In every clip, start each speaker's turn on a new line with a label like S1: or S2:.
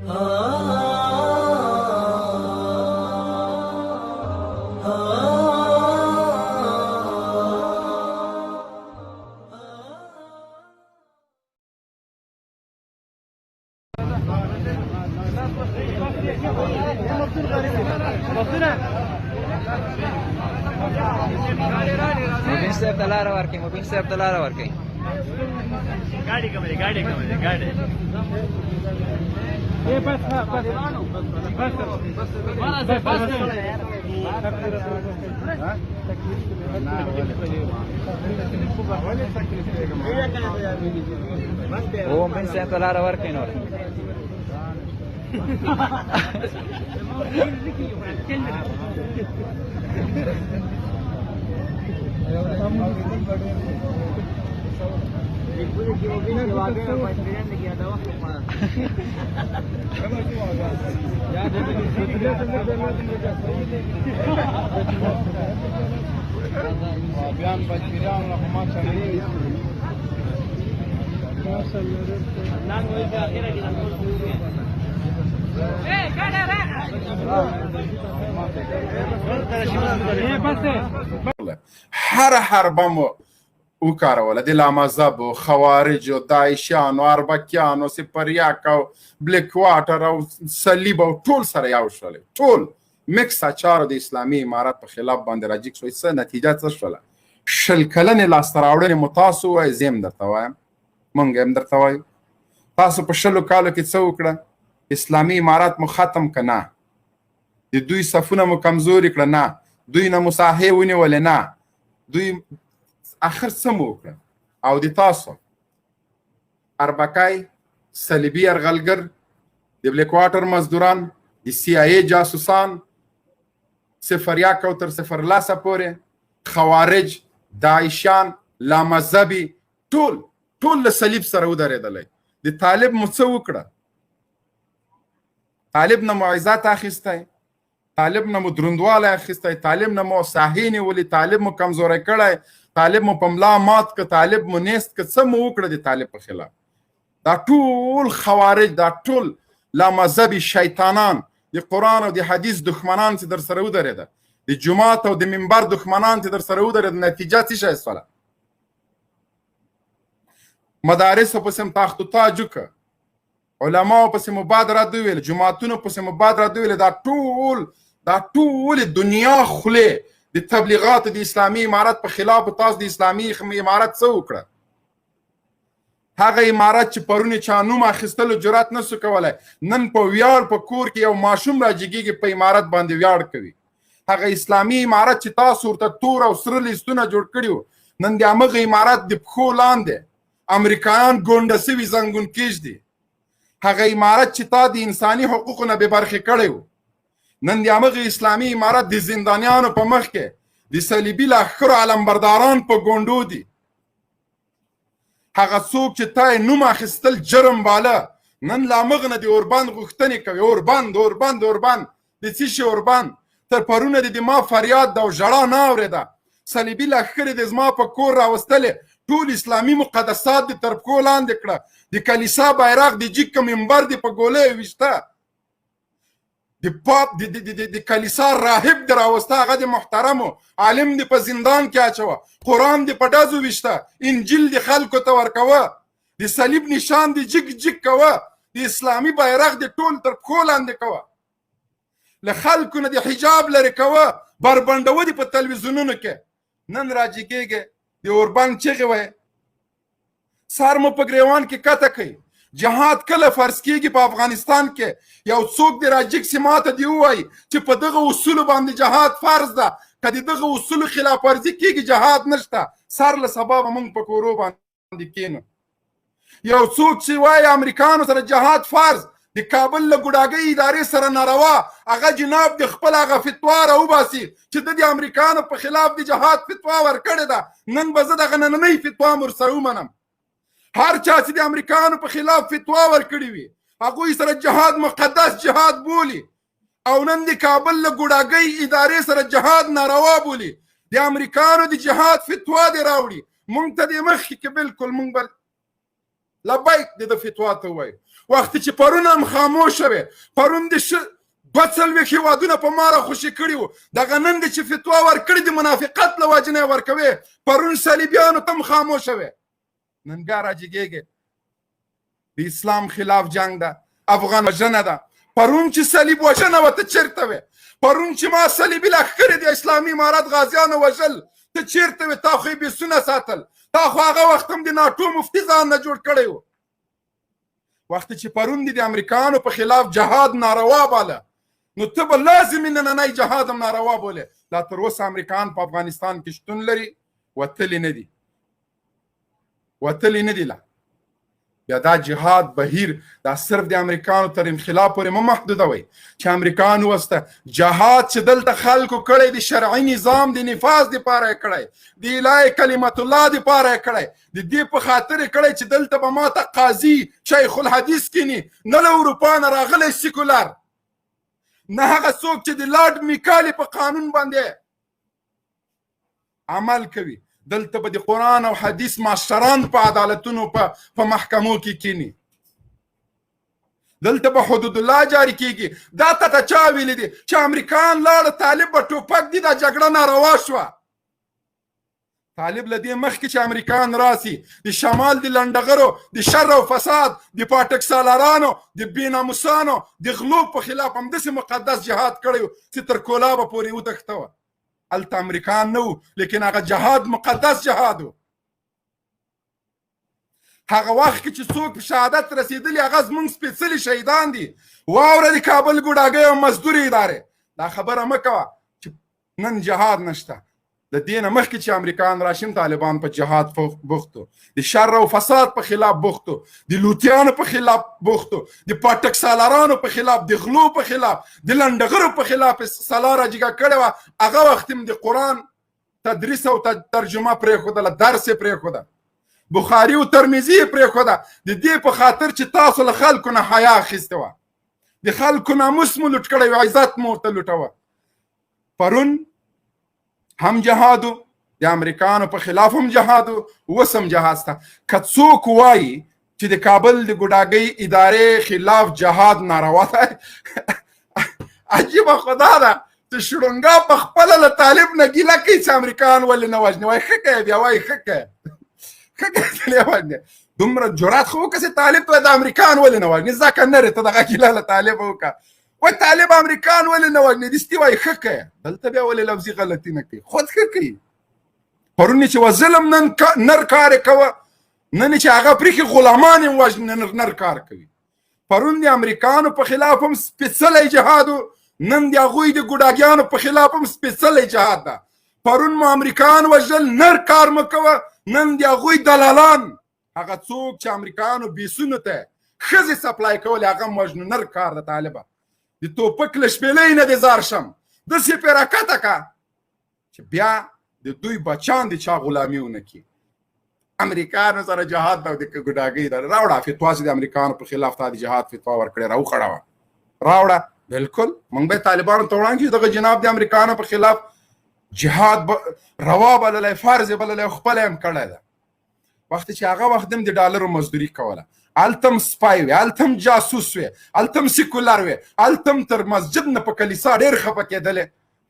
S1: مبین صاحب ته لاره ورکړئ، مبین صاحب ته لاره ورکړئ.
S2: ګاډي کوم دی، ګاډي کوم دی، ګاډي.
S3: بس بس بس بس
S1: او مبین صاحب ته لاره ورکړئ نور.
S3: بیان بچیران له ما سره.
S4: هر حربه مو وکاروله، د لامذهبو، خوارجو، داعشیانو، اربکیانو، سپریاک او بلیک واټر او صلیب او ټول سره یو شول، ټول مکس اچارو د اسلامي امارت په خلاف باندې راجیګ شوی. څه نتیجه څه شوله؟ 20 کلنې لاسته راوړنې مو تاسو ووایئ، زه هم درته وایم، مونږ هم درته وایو. تاسو په 20 کالو کې څه وکړه؟ اسلامي امارت مو ختم که نه؟ د دوی صفونه مو کمزوري کړه؟ نه. دوی نه مو ساحې ونیولې؟ نه. دوی اخر څه مو وکړه؟ او د تاسو اربکای، صلیبي یرغلګر، د بلیک واټر مزدوران، د سی آی ای جاسوسان، 0-1 او تر 0-10 پورې، خوارج، داعشیان، لامذهبي، ټول ټول له صلیب سره ودرېدلی. د طالب مو څه وکړه؟ طالب نه مو عزت اخیستی، طالب نه مو دروندوالی اخیستی، طالب نه مو ساحې نیولې، طالب مو کمزوری کړی، طالب مو په ملا مات که، طالب مو نیست که. څه مو وکړه د طالب په خلاف؟ دا ټول خوارج، دا ټول لامذهبي شیطانان، د قرآن او د حدیث دښمنان چې در سره ودرېده، د جومات او د منبر دښمنان چې در سره ودرېده، نتیجه څه شی سوله؟ مدارسو پسې هم تاخت و تاج وکړه، علماو پسې مو باد رد وویل، جوماتونو پسې مو باد رد وویل. دا ټول، دا ټول دنیا خولې د تبلیغاتو د اسلامي امارت په خلاف. تاسو د اسلامي امارت څه وکړه؟ هغه امارت چې پرون چا نوم اخیستلو جرأت نه سو کولی، نن په ویاړ په کور کې یو ماشوم راجګېږي، په امارت باندې ویاړ کوي. هغه اسلامي امارت چې تاسو ورته تور او سره لیستونه جوړ کړي وو، نن د همغه امارت د پښو لاندې امریکایان ګونډه سوي زنګون کېږدي. هغه امارت چې تا د انساني حقوقو نه بې برخې کړی و، نن د همغه اسلامي امارت د زندانیانو په مخ کې د صلیبي لښکرو علمبرداران په ګونډو دي. هغه څوک چې تا یې نوم اخیستل جرم باله، نن له همغه نه د اوربند غوښتنې کوي. اوربند، اوربند، اوربند، د څه شي اوربند؟ تر پرونه دې د ما فریاد او ژړا نه اورېده. صلیبي لښکرې دې زما په کور راوستلې، ټول اسلامي مقدسات دې تر پښو لاندې کړه، د کلیسا بیرغ د جیګ که منبر دې په ګولیو ویشته، د پاپ د د د د کلیسا راهب دې راوسته، هغه د محترمو عالم دې په زندان کې اچوه، قرآن دې په ډزو ویشته، انجیل دې خلکو ته ورکوه، د صلیب نشان دې جګ جګ کوه، د اسلامي بیرغ دې ټول تر پښو لاندې کوه، له خلکو نه دې حجاب لرې کوه، بربنډوه دې په تلویزیونونو کې. نن راجګېږي د اوربند چغې وایې، سر مو په ګریوان کې کته کوي. جهاد کله فرض کیږي په افغانستان کې؟ یو څوک دې راجګ سي ماته دې ووایي چې په دغه اصولو باندې جهاد فرض ده. که د دغه اصولو خلاف ورزي کیږي جهاد نشته. سر له سبا به موږ په کورو باندې کینو. یو څوک چې وایي امریکانو سره جهاد فرض، د کابل له ګوډاګۍ ادارې سره ناروا، هغه جناب د خپل هغه فتوا راوباسي چې د امریکانو په خلاف د جهاد فتوا ورکړې ده. نن به زه دغه نننۍ فتوا هم ورسره ومنم. هر چا چې د امریکانو په خلاف فتوا ورکړې وي، هغوی سره جهاد مقدس جهاد بولي، او نن د کابل له ګوډاګۍ ادارې سره جهاد ناروا بولي. د امریکانو د جهاد فتوا دې راوړي مونږ ته، دې مخکې کې بالکل مونږ به لبیک د ده فتوا ته ووایو. وخت چې پرون هم خاموشه وې، پرون دې 42 هېوادونه په ما راخوشې کړي وو، دغه نن دې چې فتوا ورکړې د منافقت له وجې نه یې ورکوې. پرون صلیبیانو ته هم خاموشه وې، نن بیا راجګېږې. د اسلام خلاف جنګ ده، افغان وژنه ده. پرون چې صلیب وژنه وه ته چېرته وې؟ پرون چې ما صلیبي لښکرې د اسلامي امارت غازیانو وژل ته چېرته وې؟ تا خو یې بیسونه ساتل، تا خو هغه وخت هم د ناټو مفتي ځان نه جوړ کړی و. وخت چې پرون دې د امریکایانو په خلاف جهاد ناروا باله، نو ته به لازمي نننی جهاد هم ناروا بولې. لا تر اوسه امریکایان په افغانستان کې شتون لري، وتلي نه دي، وتلي نه دي. لا بیا دا جهاد بهیر دا صرف د امریکانو تر انخلا پورې مه محدودوئ چې امریکان وسته. جهاد چې دلته خلکو کړی د شرعي نظام د نفاذ دپاره یې کړی، د الهي کلمت الله دپاره یې کړی، د دې په خاطر یې کړی چې دلته به ماته قاضي شیخ الحدیث کینی، نه له اروپا نه راغلی سیکولر، نه هغه څوک چې د لارډ میکالي په قانون باندې عمل کوي. دلته به د قرآن او حدیث ماشران په عدالتونو په محکمو کې کینی، دلته به حدود الله جاری کیږي. دا ته چا ویلي دي چې امریکان لاړه طالب به ټوپک دي، دا جګړه ناروا شوه. طالب له دې مخکې چې امریکان راسي د شمال د لنډغرو، د شر او فساد، د پاټک سالارانو، د بېناموسانو، د غلو په خلاف همداسې مقدس جهاد کړی چې تر کولابه پورې وتښتوه. هلته امریکان نه وو، لیکن هغه جهاد مقدس جهاد و. هغه وخت کې چې څوک په شهادت رسېدلي هغه زموږ سپېڅلي شهیدان دي. واوره د کابل ګوډاګۍ او مزدورې ادارې، دا خبره مه کوه چې نن جهاد نشته. د دې نه مخکې چې امریکان راشي طالبان په جهاد بوخت وو، د شر او فساد په خلاف بوخت وو، د لوتیانو په خلاف بوخت وو، د پاټک سالارانو په خلاف، د غلو په خلاف، د لنډغرو په خلاف سلا راجګه کړې وه. هغه وخت هم د قرآن تدریس او ترجمه پرېښودله، درس یې پرېښوده، بخاري او ترمذي یې پرېښوده، د دې په خاطر چې تاسو له خلکو نه حیا اخیستې وه، د خلکو ناموس مو لوټ کړی و، عزت مو ورته لوټوه. پرون هم جهادو، د امریکانو په خلاف هم جهادو، اوس هم جهاد سته. که څوک وایي چې د کابل د ګوډاګۍ ادارې خلاف جهاد ناروا دی، عجیبه خدا ده چې شړونګا په خپله له طالب نه ګیله کوي چې امریکان ولې نه وژني. وایي ښه کوې، بیا وایي ښه کوې، ښه کوې چې نه وژني. دومره جرأت خو وکړه چې طالب ته د امریکان ولې نه وژني، ځکه نه ته دغه ګیله له طالبه وکړه. وای طالب امریکان ولې نه وژني، دستي وایي ښه کوې. دلته بیا ولې لفظي غلطي نه کوي، خود ښه کوي. پرون یې چې وزلم نن نر کار یې کوه، نن یې چې هغه پرېښي غلامان یې وژني، نر کار کوي. پرون د امریکانو په خلاف هم سپېڅلی جهاد و، نن د هغوی د ګوډاګیانو په خلاف هم سپېڅلی جهاد ده. پرون مو امریکان وژل، نر کار مو کوه، نن د هغوی دلالان، هغه څوک چې امریکانو بیسونو ته ښځې سپلای کولې، هغه هم وژنو. نر کار ده طالبه، د توپک له شپېلۍ نه دې ځار شم، داسې پرې راکته که چې بیا د دوی بچان د چا غلامي ونه کړي. امریکانو سره جهاد ده او د ګوډاګۍ ده. راوړه فتوا چې د امریکانو په خلاف تا د جهاد فتوا ورکړې، راوخړوه، راوړه. بالکل موږ به طالبانو ته وړاندې دغه جناب د امریکانو په خلاف جهاد روا بللی، فرض یې بللی، خپله یې هم کړی ده. وخت چې هغه وخت هم د ډالرو مزدوري کوله، هلته هم سپی وې، هلته هم جاسوس وې، هلته هم سیکولر وې، هلته هم تر مسجد نه په کلیسا ډېر خفه کېدلې.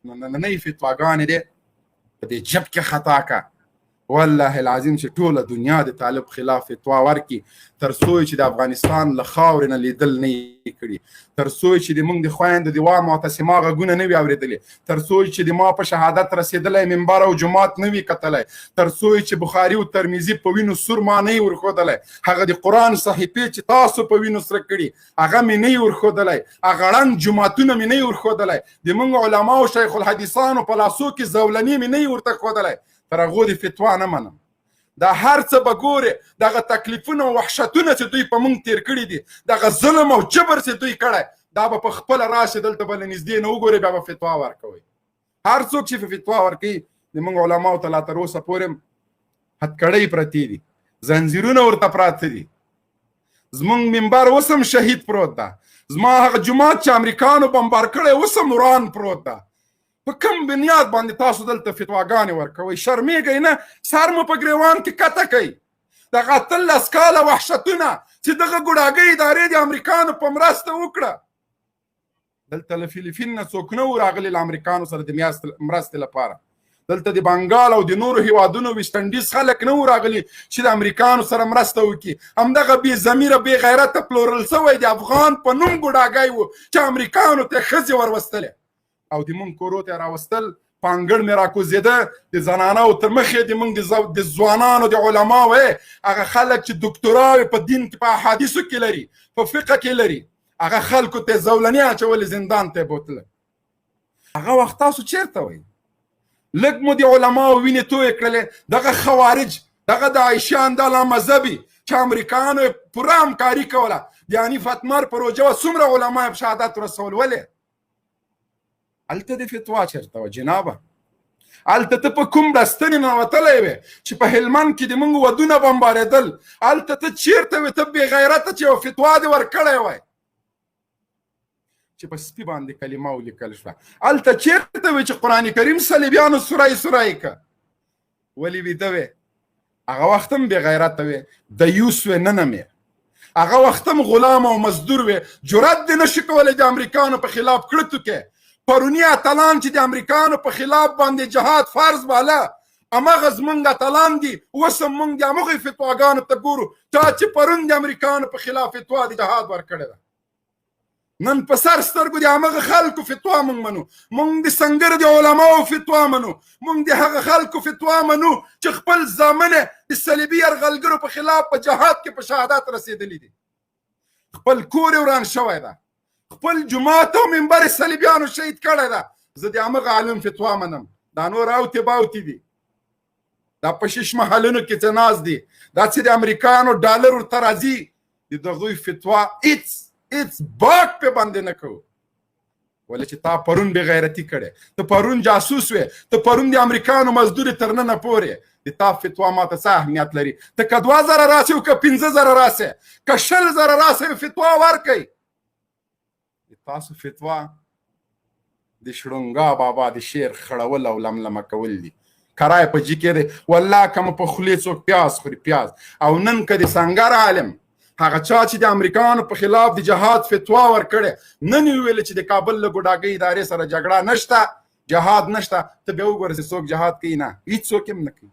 S4: نو نننۍ فتواګانې دې په دې جب کې خطا که. والله العظیم چې ټوله دنیا د طالب خلاف فتوا ورکړي، تر څو چې د افغانستان له خاورې نه لیدل نه کړي، تر څو چې د موږ د خویندو د وا معتصما غږونه نه وي اورېدلي، تر څو چې د ما په شهادت رسېدلی منبر او جومات نه وي کتلی، تر څو چې بخاري او ترمذي په وینو سور ما نه وي ورښودلی، هغه د قرآن صحیفې چې تاسو په وینو سره کړي هغه مې نه وي ورښودلی، هغه ړنګ جوماتونه مې نه وي ورښودلی، د موږ علماو شیخ الحدیثانو په لاسو کې زولنې مې نه وي ورته ښودلی، تر هغو د فتوا نه منم. دا هر څه به ګورې، دغه تکلیفونه او وحشتونه چې دوی په موږ تېر کړي دي، دغه ظلم او جبر چې دوی کړی، دا به په خپله راشي، دلته به له نږدې نه وګورې، بیا به فتوا ورکوي. هر څوک چې فتوا ورکوي، د موږ علماو ته لا تر اوسه پورې هتکړۍ پرتې دي، زنځیرونه ورته پراته دي. زموږ منبر اوس هم شهید پروت ده، زما هغه جومات چې امریکانو بمبار کړی اوس هم وران پروت ده. په کوم بنیاد باندې تاسو دلته فتواګانې ورکوئ؟ شرمېږئ نه؟ سر مو په ګریوان کې کته کوي. دغه 18 کاله وحشتونه چې دغه ګوډاګۍ ادارې د امریکانو په مرسته وکړه. دلته له فلیپین نه څوک نه وو راغلي له امریکانو سره د مرستې لپاره. دلته د بنګال او د نورو هیوادونو ویسټ انډیز خلک نه وو راغلي چې د امریکانو سره مرسته وکړي. همدغه بې ضمیره بې غیرته پلورل سوی د افغان په نوم ګوډاګی و چې امریکانو ته ښځې وروستلې او د مونږ کورو ته راوستل. په انګړ مې راکوزېده، د زنانو تر مخې د مونږ د ځوانانو د علماو، هغه خلک چې دوکتوراوې په دین کې په احادیثو کې لري، په فقه کې لري، هغه خلکو ته زولنې اچولې، زندان ته بوتله. هغه وخت تاسو چېرته وئ؟ لږ مو د علماو وینې تویې کړلې. دغه خوارج، دغه داعشیان، دا لامذهبي چې امریکایانو یې پوره همکاري کوله، د حنیف اتمر پروژه وه، څومره علما یې په شهادت ورسول. ولې هلته د فتوا چېرته وه جنابه؟ هلته ته په کوم بړستنې ننوتلی وې چې په هلمند کې د موږ ودونه بمبارېدل؟ هلته ته چېرته وې؟ ته بې غیرته چې یوه فتوا دې ورکړی وای چې په سپي باندې کلمه ولیکل شوه. هلته چېرته وې چې قرآن کریم صلیبیانو سوری سوری که؟ ولې ویده وې؟ هغه وخت هم بې غیرته وې، دیوس وې، نن هم یې. هغه وخت هم غلام او مزدور وې، جرأت دې نشي کولی د امریکانو په خلاف کړتو کې. پروني اتلان چې د امریکانو په خلاف باندې جهاد فرض باله، هماغه زمونږ اتلان دي. اوس هم مونږ د همغوی فتواګانو ته ګورو چا چې پرون د امریکانو په خلاف فتوا د جهاد ورکړې ده. نن په سر سترګو د همغه خلکو فتوا مونږ منو. مونږ د سنګر د علماو فتوا منو. مونږ د هغه خلکو فتوا منو چې خپل زامن د صلیبي یرغلګرو په خلاف په جهاد کې په شهادت رسېدلي دي. خپل کور یې وران شوی ده، خپل جومات او منبر صلیبیانو شهید کړی ده. زه د همغه عالم فتوا منم. دا نور اوتې باوتې دي، دا په شیش محلونو کې څه ناز دي، دا چې د امریکایانو ډالر ورته راځي، د دغوی فتوا هیڅ هیڅ باک په باندې نه کوو. ولې چې تا پرون بې غیرتي کړې، ته پرون جاسوس وې، ته پرون د امریکانو مزدوري تر ننه پورې، د تا فتوا ماته څه اهمیت لري؟ ته که 2000 راسې او که 5000 راسې، که 20000 راسې، فتوا ورکئ. د تاسو فتوا د شړونګا بابا د شعر خړول او لملمه کول دي. کرای په جی کې دی، والله که مو په خولې څوک پیاز خوري پیاز. او نن که د سنګر عالم، هغه چا چې د امریکانو په خلاف د جهاد فتوا ورکړې، نن یې وویل چې د کابل له ګوډاګۍ ادارې سره جګړه نشته، جهاد نشته، ته بیا وګوره چې څوک جهاد کوي؟ نه، هیڅوک هم نه کوي.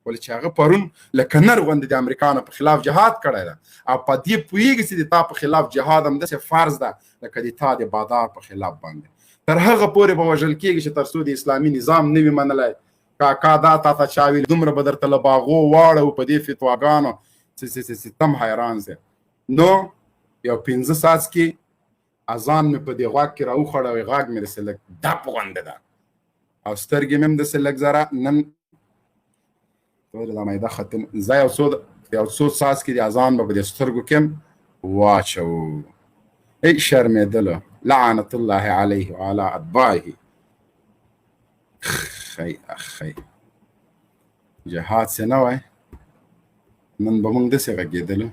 S4: ولې چې هغه پرون لکه نر غوندې د امریکانو په خلاف جهاد کړی ده او په دې پوهېږي چې د تا په خلاف جهاد هم داسې فرض ده لکه د تا د بادار په خلاف باندې. تر هغه پورې به وژل کېږي چې تر څو د اسلامي نظام نه وي منلی. کاکا دا تا ته چا ویلي؟ دومره به درته له باغو واړوو په دې فتواګانو چې چې تم حیران سې. نو یو 5 څاڅکي اذان مې په دې غوږ کې راوخوړوي، غږ مې داسې لږ دپ غوندې ده او سترګې مې هم داسې لږ ذره نن دا معده ختم. زه یو څو څاڅکي د اذان به په دې سترګو کې واچوو. ای شرمېدلو، لعنت الله علیه وعلى اتباعه. خی اخی جهاد څه نه وای، نن به موږ داسې غږېدلو.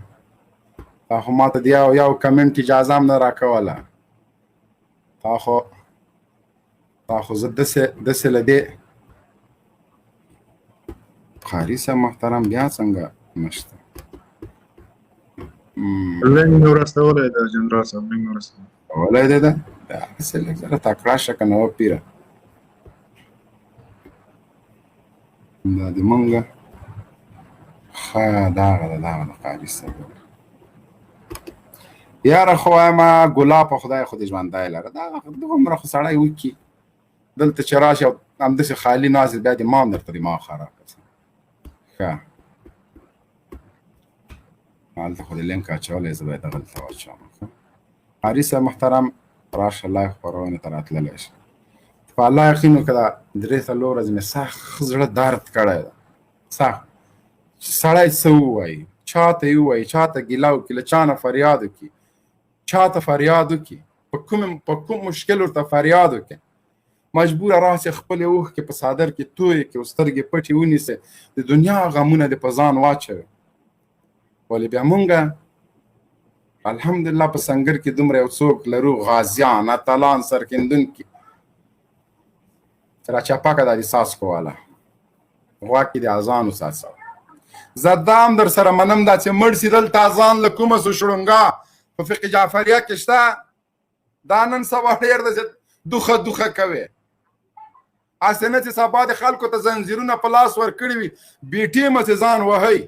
S4: تا خو ماته د یو کمنټ اجازه هم نه راکوله. تا خو زه داسې له دې قاري صاحب محترم بیا څنګه نشته؟
S5: لینک مې ورستولی دی جنرال صاحب، لینک مې ورستولی
S4: ولی دی ده دا هسې لږ ذره تکړه شه که نه وپیره. دا د مونږه ښه دغه ده، دغه د قاري صاحب. یاره خو وایم ګلاب په خدای خو دې ژوندی لره. دا دومره خو سړی وکړي دلته چې راشي او همداسې خالي ناست بیا دې ما هم درته دماغ خراب کړ. ښه هلته خو دې لینک اچولی، زه به یې دغلته واچوم. قاري صاحب محترم راشه live خپرونې ته راتللی شي. په الله یقین وکړه دا 3-4 ورځې مې سخت زړه درد کړی ده، سخت. چې سړی څه ووایي، چاته یې ووایي، چاته ګیله وکړي، له چا نه فریاد وکړي، چاته فریاد وکړي، په کوم مشکل ورته فریاد وکړي. مجبوره راسې خپلې اوښکې په څادر کې تویې کړې او سترګې پټې ونیسې، د دنیا غمونه دې په ځان واچوې. ولې بیا مونږه الحمدلله په سنګر کې دومره یو څوک لرو، غازیان، اتلان، سرښندونکي. راچاپه که دا د څاڅکو والا غوږ کې د اذان وڅاڅوه. زه دا هم در سره منم دا چې مړ سي دلته ځان له کومه سو شړنګا په فقه جعفریه کې شته. دا نن سبا ډېر داسې دوخه دوخه کوي، هسې نه چې سبا د خلکو ته زنځیرونه په لاس ورکړي وي، بې ټیمه چې ځان وهئ،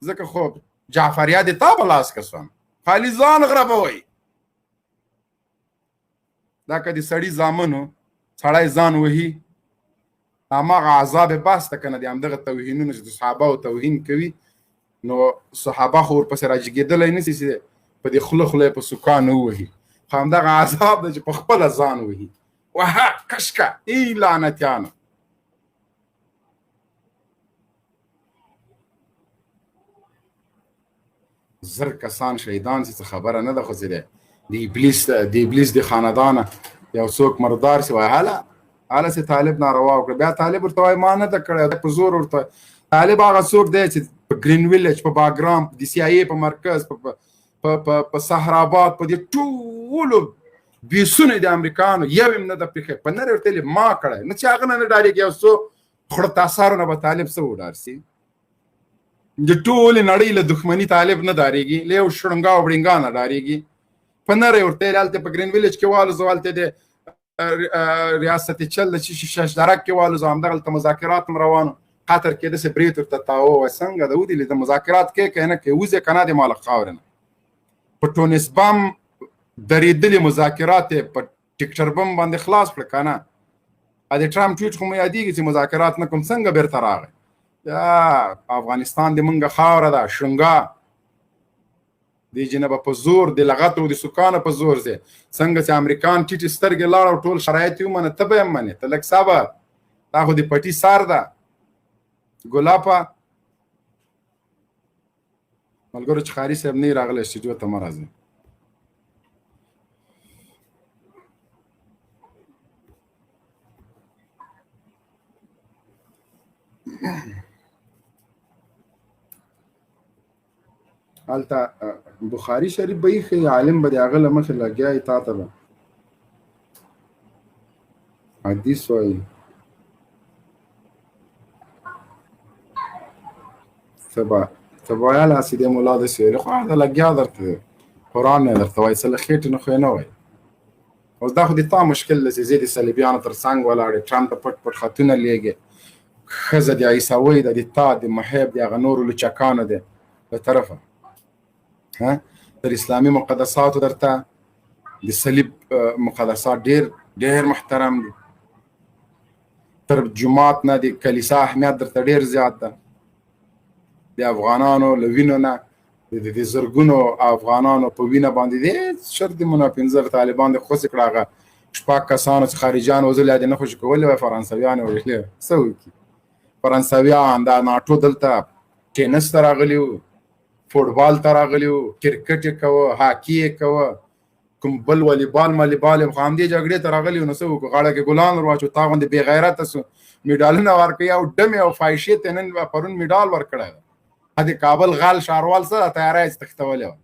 S4: ځکه خو جعفریه د تا په لاس کې سوم، خالي ځان غربوئ. دا که د سړي زامنو سړی ځان وهي، هماغه عذاب یې بس ده که نه، د همدغه توهینونه چې د صحابه او توهین کوي، نو صحابه خو ورپسې راجګېدلی نه سي چې په دې خوله خوله یې په سوکانو ووهي، خو همدغه عذاب دی چې په خپله ځان وهي. وهه کشکه ای لعنتیانو. زر کسان شهیدان سي، څه خبره نه ده، خو چې دی د ابلیس د خاندانه یو څوک مردار سي، وایي هله هله چې طالب ناروا وکړه، بیا طالب ورته وایي ما نه ده کړی، په زور ورته. طالب هغه څوک دی چې په ګرین ویلج، په باګرام، د سي آی ای په مرکز، په صحراباد، په دې ټولو بیسونه د امریکانو یو هم نه ده پرېښی، په نر ورته ویلي ما کړی، نه چې هغه نه نه ډارېږي، یو څو خړه تاثارو نه به طالب څه وډار سي؟ د ټولې نړۍ له دښمني طالب نه ډارېږي، له یو شړنګا او بړنګا نه ډارېږي. په نره یې ورته ویلي هلته په ګرین ویلج کې والوځو، هلته د ریاست چل د شش درک کې والوځو، همدغلته مذاکرات هم روانو. قطر کې داسې برېت ورته تاوه وه، څنګه ده ودې لیده مذاکرات کې که نه کې وځې که نه د مال خاورې نه. په ټونس بم درېدلي مذاکرات یې په ټیکټر بم باندې خلاص کړه که نه. د ټرمپ ټویټ خو مې یادېږي چې مذاکرات نه کوم، څنګه بېرته راغی؟ یا افغانستان د مونږه خاوره ده، شونګا دې جنبه په زور د لغتو د سکانو په زور ځي، څنګه چې امریکان ټیټې سترګې لاړ او ټول شرایط یې ومنه، ته به یې منې، ته لږ صبر، دا خو د پټي سر ده. ګلاپه ملګرو چې قاري صاحب نه راغلی سټوډیو ته مه راځئ. هلته بخاري شریف به ایښی، عالم به د هغه له مخې لګیا وي، تا ته به حدیث وایي. ته به وایه هسې دی ملا داسې ویلي، خو هلته لګیا درته دی، قرآن نه درته وایي، څه له خېټې نه خو یې نه وایي. اوس دا خو د تا مشکل دی چې زه د صلیبیانو تر څنګ ولاړ یم، ټرمپ ته پټ پټ خطونه لېږې، ښځه د عیسوۍ ده، د تا د محب د هغه نورو لوچکانو دی له طرفه، تر اسلامي مقدساتو درته د صلیب مقدسات ډېر ډېر محترم دي، تر جومات نه د کلیسا اهمیت درته ډېر زیات ده. د افغانانو له وینو نه د زرګونو افغانانو په وینه باندې د شرط د منافنځر طالبان د خوشې کړه، هغه شپږ کسانو چې خارجیان وزل یا د نه خوشې کولې وای، فرانسویان یې وژلي. څه وکړي فرانسویان؟ دا ناټو دلته ټینس ته راغلي وو، فوټبال ته راغلي وو، کرکټ یې کوه، هاکي یې کوه، کوم بل والیبال مالیبال یې، خو همدې جګړې ته راغلي وو. نو څه وکړو؟ غاړه کې ګلان ور واچو، تا غوندې بې غیرته سو میډالونه ورکوي او ډمې او فاحشې ته نن پرون میډال ورکړی دی. د کابل غال ښاروال څه تیاره یې تښتولې وه،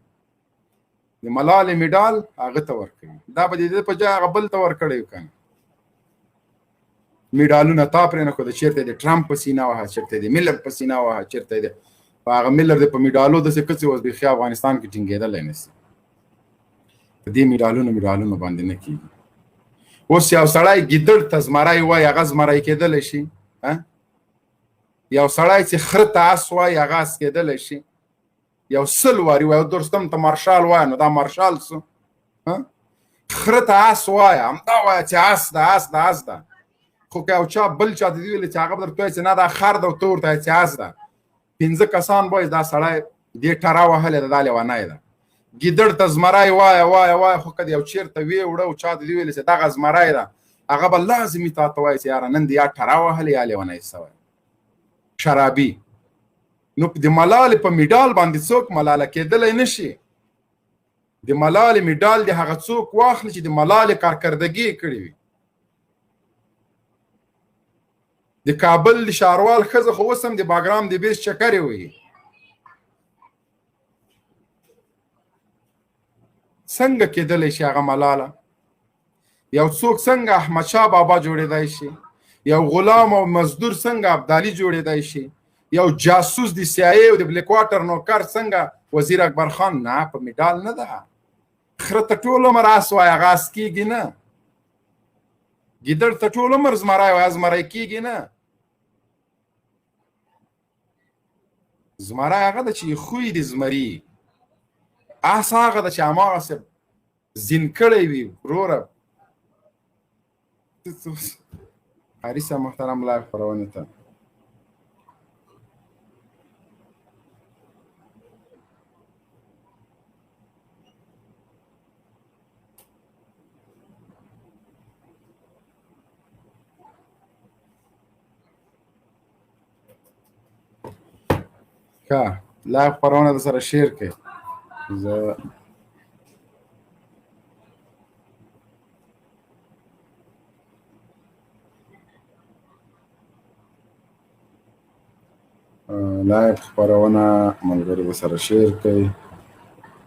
S4: د ملالې میډال هغه ته ورکوي، دا به د دې په ځای هغه بل ته ورکړی وي که نه. میډالونه تا پرې نه ښوده، چېرته د ټرمپ په سینه وهه، چېرته د میلر په سینه وهه، چېرته د په هغه میلر د په میډالو داسې کڅې اوس بیخي افغانستان کې ټینګېدلی نه سي. په دې میډالونو باندې نه کېږي. اوس یو سړی ګیدړ ته زمری وایي، هغه زمری کېدلی شي؟ یو سړی چې خره ته اس وایي، هغه اس کېدلی شي؟ یو سل واري وایي، دوستم ته مارشال وایي، نو دا مارشال سو؟ خره ته اس وایه، همدا وایه چې اس ده، اس ده، اس ده. خو که یو چا بل چا ته دې ویلي چې هغه به درته وایي چې نه دا خر ده، او ته ورته وایې چې اس ده، پنځه کسان به وایي دا سړی دې ټره وهلې ده، دا لیونی ده. ګیدړ ته زمری وایه وایه وایه، خو که یو چېرته ویې وړه او چا ته دې ویلي چې دغه زمری ده، هغه به لازمي تا ته وایي چې یاره نن دې یا ټره وهلې یا لیونی سوی شرابي. نو د ملالې په میډال باندې څوک ملاله کېدلی نه شي. د ملالې میډال د هغه څوک واخلي چې د ملالې کارکردګي یې کړې وي. د کابل د ښاروال ښځه خو اوس هم د باګرام د بیس چکرې وهي. څنګه کېدلی شي هغه ملاله؟ یو څوک څنګه احمدشاه بابا جوړېدای شي؟ یو غلام او مزدور څنګه ابدالي جوړېدای شي؟ یو جاسوس د سی آی او د بلیک واټر نوکر څنګه وزیر اکبر خان نه په میډال نه ده. خره ته ټول عمر اس وایه، هغه اس کېږي نه. ګیدړ ته ټول عمر زمری وایه، زمری کېږي نه. زمری هغه ده چې خوی د زمري، اس هغه ده چې هماغسې زین کړی وي. وروره قاري صاحب محترم live خپرونې ته ښه live خپرونه در سره share کړئ. زه live خپرونه ملګرو در سره share کړئ.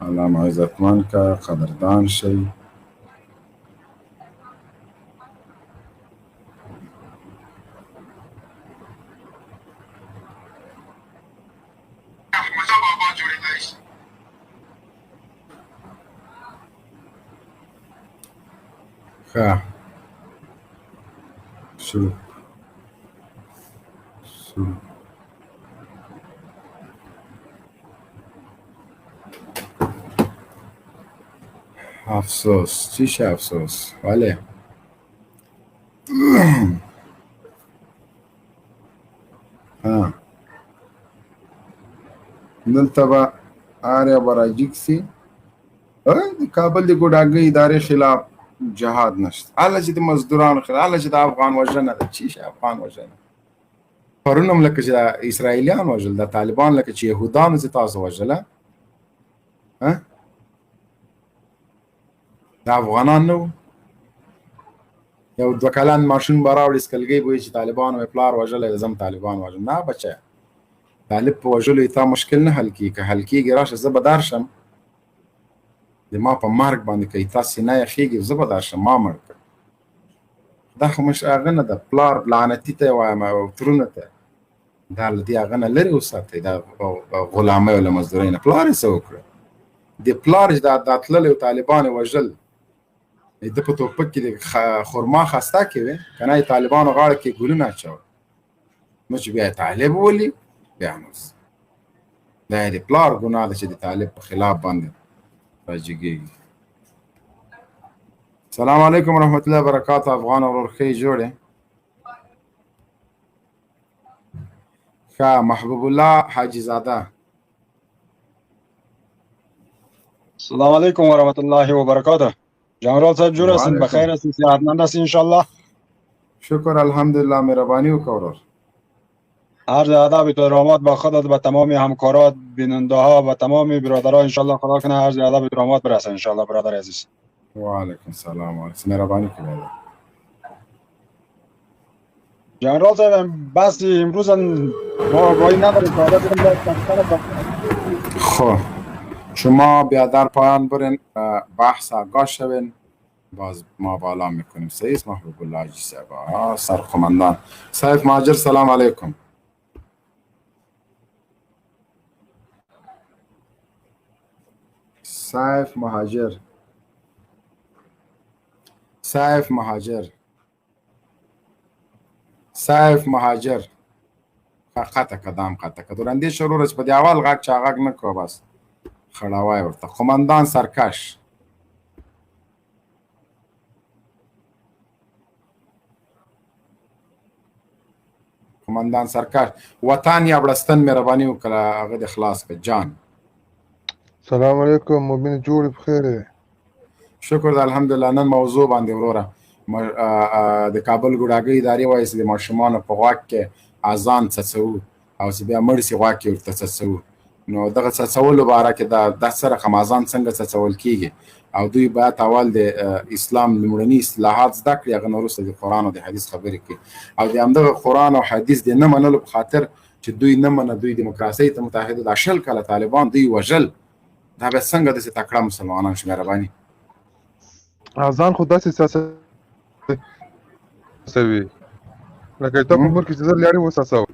S4: الله مو عزتمن که، قدردان شئ. ښه شروع شروع. افسوس، چی شه افسوس؟ ولې؟ ها دلته به هر یو به راجیګ سي. د کابل د ګوډاګۍ ادارې خلاف جهاد نشته، هله چې د مزدورانو خلاف، هله چې د افغان وژنه ده. چی شه افغان وژنه؟ پرون هم لکه چې د اسرائیلیان وژل، د طالبان لکه چې یهودانو چې تاسو وژله، ها د افغانان نه وو. یو دوه کلن ماشوم به راوړي، سکلګۍ به وي چې طالبانو مې پلار وژلی دی، زه هم طالبان وژم. نه بچیه، طالب په وژلو یې تا مشکل نه حل کېږي. که حل کېږي راشه زه به درشم، د ما په مرګ باندې که تا سینه یخېږي زه به درشم، ما مړ کړ. دا خو مش هغه نه ده، پلار لعنتي ته وایم او ترونه ته، دا له دې هغه نه لرې وساتئ، دا غلامۍ او له مزدورۍ نه. پلار یې څه وکړه؟ د پلار چې دا تللی او طالبان یې وژل، د په توپک کې د خرما خسته کې وې که نه یې طالبانو غاړه کې ګلونه اچول، نو چې بیا یې طالب ولي بیا نو دا یې د پلار ګناه ده چې د طالب په خلاف باندې راجګېږي. سلام علیکم ورحمت الله وبرکاته. افغان ورور ښه یې جوړ یې؟ ښه. محبوب الله حاجي زاده.
S6: السلام علیکم ورحمت الله وبرکاته. جنرال صاحب جوړ هستین؟ بخیر هستین؟ صحتمند هستین انشالله؟
S4: شکر الحمدلله، مهرباني وکړه ورور.
S6: عرض ادب احترامات با خودت، با تمام همکارات، بیننده ها و تمام برادران انشالله. خدا کنه عرض ادب احترامات برسه انشالله برادر عزیز.
S4: وعلیکم سلام وعلیکم، مهرباني کوي.
S6: جنرال صاحب بس امروز ما آگاهی نداریم.
S4: خب شما بیادر پایان برین، بحث آگاه شوین، باز ما بالا میکنیم. صحیح است محبوب الله حاجی صاحب سرقمندان. سیف مهاجر سلام علیکم. سیف مهاجر، سیف مهاجر، سیف مهاجر. قطع کدام قطع که دورندې شروع چې په دې اول غږ چا غږ نه کو، بس خړاوی ورته. قومندان سرکش. قومندان سرکش وطن یا بړستن مهرباني وکړه، هغه د خلاص کړه جان.
S7: سلام علیکم مبین، جوړ بخیر؟
S4: شکر ده الحمدلله. نن موضوع باندې وروره د کابل ګوډاګۍ ادارې وایي چې د ماشومانو په غوږ کې اذان څڅوو او چې بیا مړ سي غوږ کې ورته څڅوو. نو دغه څڅولو باره کې دا څه رقم اذان څنګه څڅول کېږي، او دوی باید اول د اسلام لومړني اصطلاحات زده کړي، هغه نه وروسته د قرآن او د حدیث خبرې کوي. او د همدغه قرآن او حدیث د نه منلو په خاطر چې دوی نه منه، دوی دیموکراسۍ ته متحد، دا 20 کاله طالبان دوی وژل، دا بیا څنګه داسې تکړه مسلمانان شي؟ مهرباني.
S7: اذان خو داسې څڅوي لکه تا په ملک کې چې زر لیاړې وڅڅوه.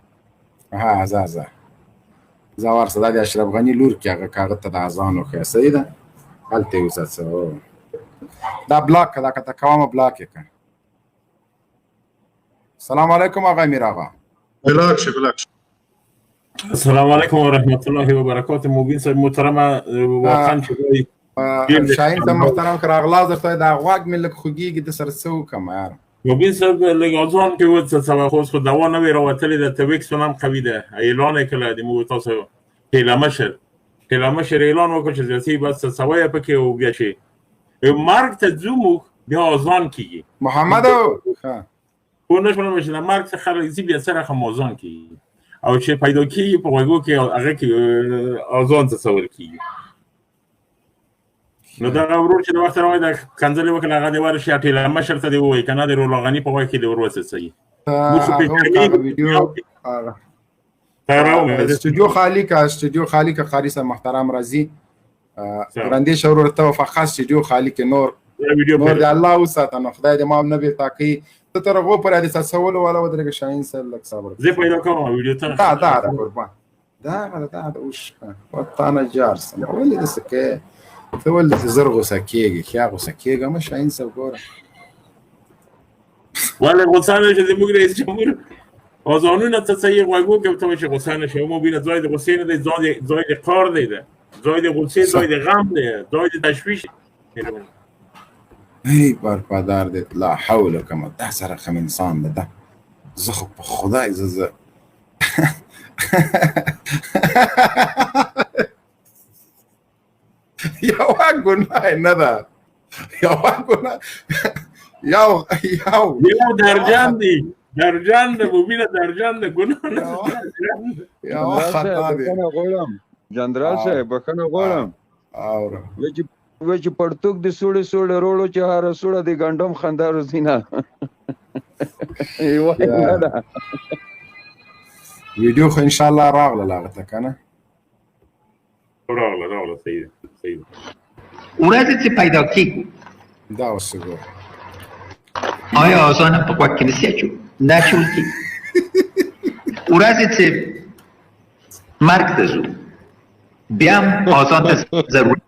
S4: ها ځه ځه ځه ورسه، دا د اشرف غني لور کې هغه کاغه ته د اذان وښیه. صحیح ده، هلته یې وڅڅه. دا بلاک که، دا که ته کومه بلاک یې که. السلام علیکم آقا امیر آقا.
S5: بلاک شي، بلاک شي.
S8: السلام علیکم و رحمت الله و برکاته. مبین صاحب محترم، واقعا چې
S4: شاهین صاحب محترم، که راغلاست درته. دا غوږ مې لږ خوږېږي، د سره څه وکړم یار؟
S8: مبین صاحب، لږ اذان کې وڅڅوه، خو اوس خو دوا نوې راوتلې ده، تویکس هم قوي ده. اعلان یې کړی د موږ تاسو ټیله مشر اعلان وکړ چې زیاتې بس څڅوی پکې، او بیا چې مرګ ته ځو موږ بیا اذان کېږي.
S4: محمد
S8: پوه نه شولم چې د مرګ څخه خلک ځي بیا څه رقم اذان کېږي، او چې پیدا کېږي په غوږو کې هغه کې اذان څڅول کېږي. نو دغه ورور چې د وخت راوی د کنځلې وکړه، هغه دې ورشي ټیله مشر ته دې ووایي، که نه د رولا غني په غوږ کې دې ور وڅڅوي.
S4: استودیو خالی کا، استودیو خالی کا. قاری صاحب محترم راځي. وړاندې ورور ته فقط استودیو خالی کې. نور نور د الله وساته، نو خدای دې ما نه بیرته کوي. ته تر هغو پورې د څڅولو والا ودرېږه. شاهین صاحب لږ صبر.
S8: زه پیدا کوم ویډیو ته.
S4: دا دا دا قربان، دا دا دا اوس وتا نه جار سم. ولې داسې کوې ته؟ ولې داسې زر غوسه کېږې؟ ښه غوسه کېږه مه شاهین صاحب، ګوره.
S8: ولې غوسه نه شي؟ زموږ رئیس جمهور اذانونه څڅوي غوږو کې، ته چې غوسه نه شي. مبینه ځای د غوسې نه دی، ځای د قار دی، ده ځای د غوسې، ځای د غم دی، ځای د تشویش.
S4: ای پر پدار دې، لا حول کما، دا سره رقم انسان ده دا. زه خو په خدای زه یوه ګناه نه ده، یوه ګناه، یو یو
S8: یو درجان دی، درجان ده مبینه، درجان ده، ګناه نه.
S4: یوه خطا دی.
S6: بخښنه غواړم جنرال صاحب، بخښنه غواړم.
S4: اورم
S6: وی چې پړتوک د سوړې سوړې روړو چې هره سوړه د ګنډم خندا روزینه یوه نه ده.
S4: ویډیو خو ان شاء الله راغله هغه ته که نه؟
S8: راغله راغله، صحیح ده، صحیح ده.
S9: ورځې چې پیدا کېږو
S4: دا اوس وګوره.
S9: آیا آزان هم په غوږ کې نسی اچو؟ نه اچول کېږي. ورځې چې مرګ ته ځو بیا هم آزان ته ضرورت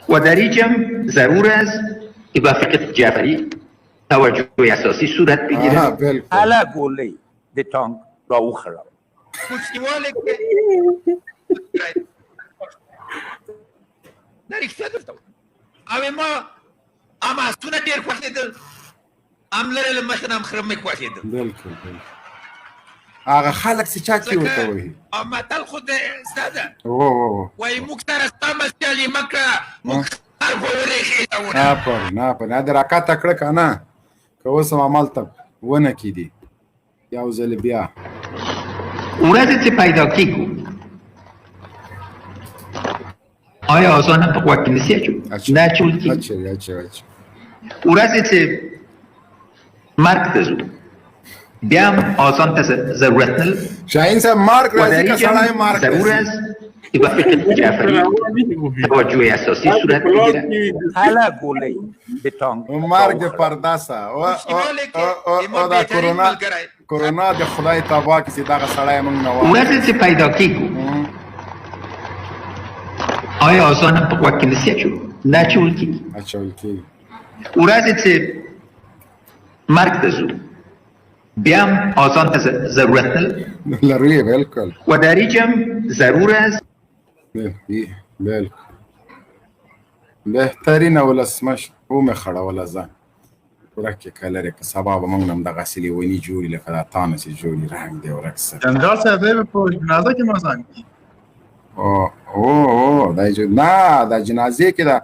S9: و در اینجا ضرور است که با فقه جعفری توجه اساسی صورت بگیره.
S10: هله ګولۍ د ټانک را وخړه.
S9: کوچنیوالی کې دا رښتیا درته وایم. او ما هم اسونه ډېر خوښېدل، هم لرې له مخې نه هم خره مې خوښېدل.
S4: بالکل بالکل، هغه خلک چې چا کې ورته وایي.
S9: او متل خو د زده ده،
S4: او او
S9: وایي موږ سره ستا سیالي مه کړه، موږ خر خو ورېښېدونه.
S4: نه پر نه پر نه د راکاته کړه که نه، که اوس هم همالته ونه کې دي یو ځل بیا.
S9: ورځې چې پیدا کېږو آیا آزان هم په غوږ کې نسی اچو؟ نه اچول کېږي.
S4: اچوي اچوي اچوي.
S9: ورځې چې مرګ ته ځو بیا هم آزان ته ضرورت نه لري.
S4: شاهین صاحب مرګ
S9: و در
S4: راځي که
S9: اینجا
S4: سړی مرګ ته
S9: ضرور
S4: ځي؟
S9: است که با فقه جعفری توجه اساسی صورت بگیره.
S10: هله ګولۍ د ټانک
S4: مرګ د پرده سه او او دا کرونا، کرونا د خدای تباه کړي چې دغه سړی موږ نه واخلي.
S9: ورځې چې پیدا کېږو آیا آزان هم په غوږ کې نسی اچو؟ نه اچول کېږي.
S4: اچول کېږي.
S9: ورځې چې مرګ ته ځو بیا هم آزان ته ضرورت نه لري.
S4: لري بالکل.
S9: و در اینجا ضرور است.
S4: بالکل بهترین ولسمشر و مې خړوله. ځه ورک یې که لرې که، سبا به موږ هم دغسې لیوني جوړي لکه دا تا نه چې جوړي. رنګ دې ورک سه.
S5: جنرال صاحب، دی به په جنازه کې مازان کېږي.
S4: او او او دا نه دا جنازې کې دا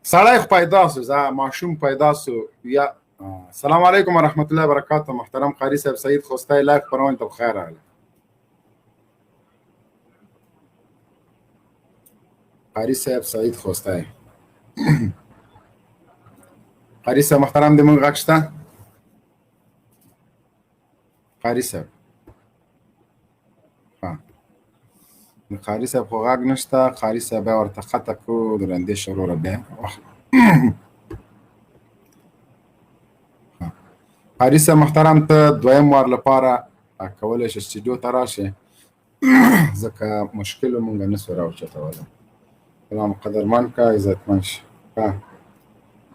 S4: سړی خو پیدا سو، زه ماشوم پیدا سو. یا السلام علیکم ورحمت الله وبرکاته محترم قاری صاحب سعید خوستای، لایف خپرونې ته بخیر راغلی. قاری صاحب سعید خوستای، قاری صاحب محترم، د موږ غږ شته قاری صاحب؟ ها، د قاری صاحب خو غږ نشته. قاری صاحب بیا ورته قطع کړو. درندې شه وروره بیا. قاری صاحب محترم ته دویم وار لپاره کولی شئ سټډیو ته راشئ، ځکه مشکل مونږ نه سو راوچتولی. سلام قدرمن کا، عزتمن شي.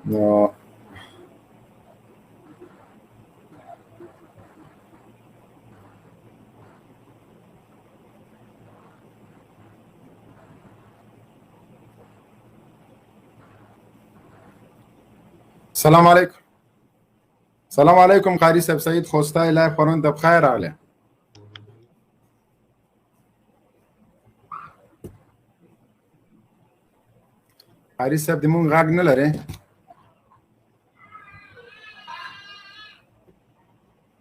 S4: نو سلام علیکم. سلام علیکم قاری صاحب سعید خوستای لای خورون ته بخیر راغلی. قاری صاحب د مونږ غږ نه لري.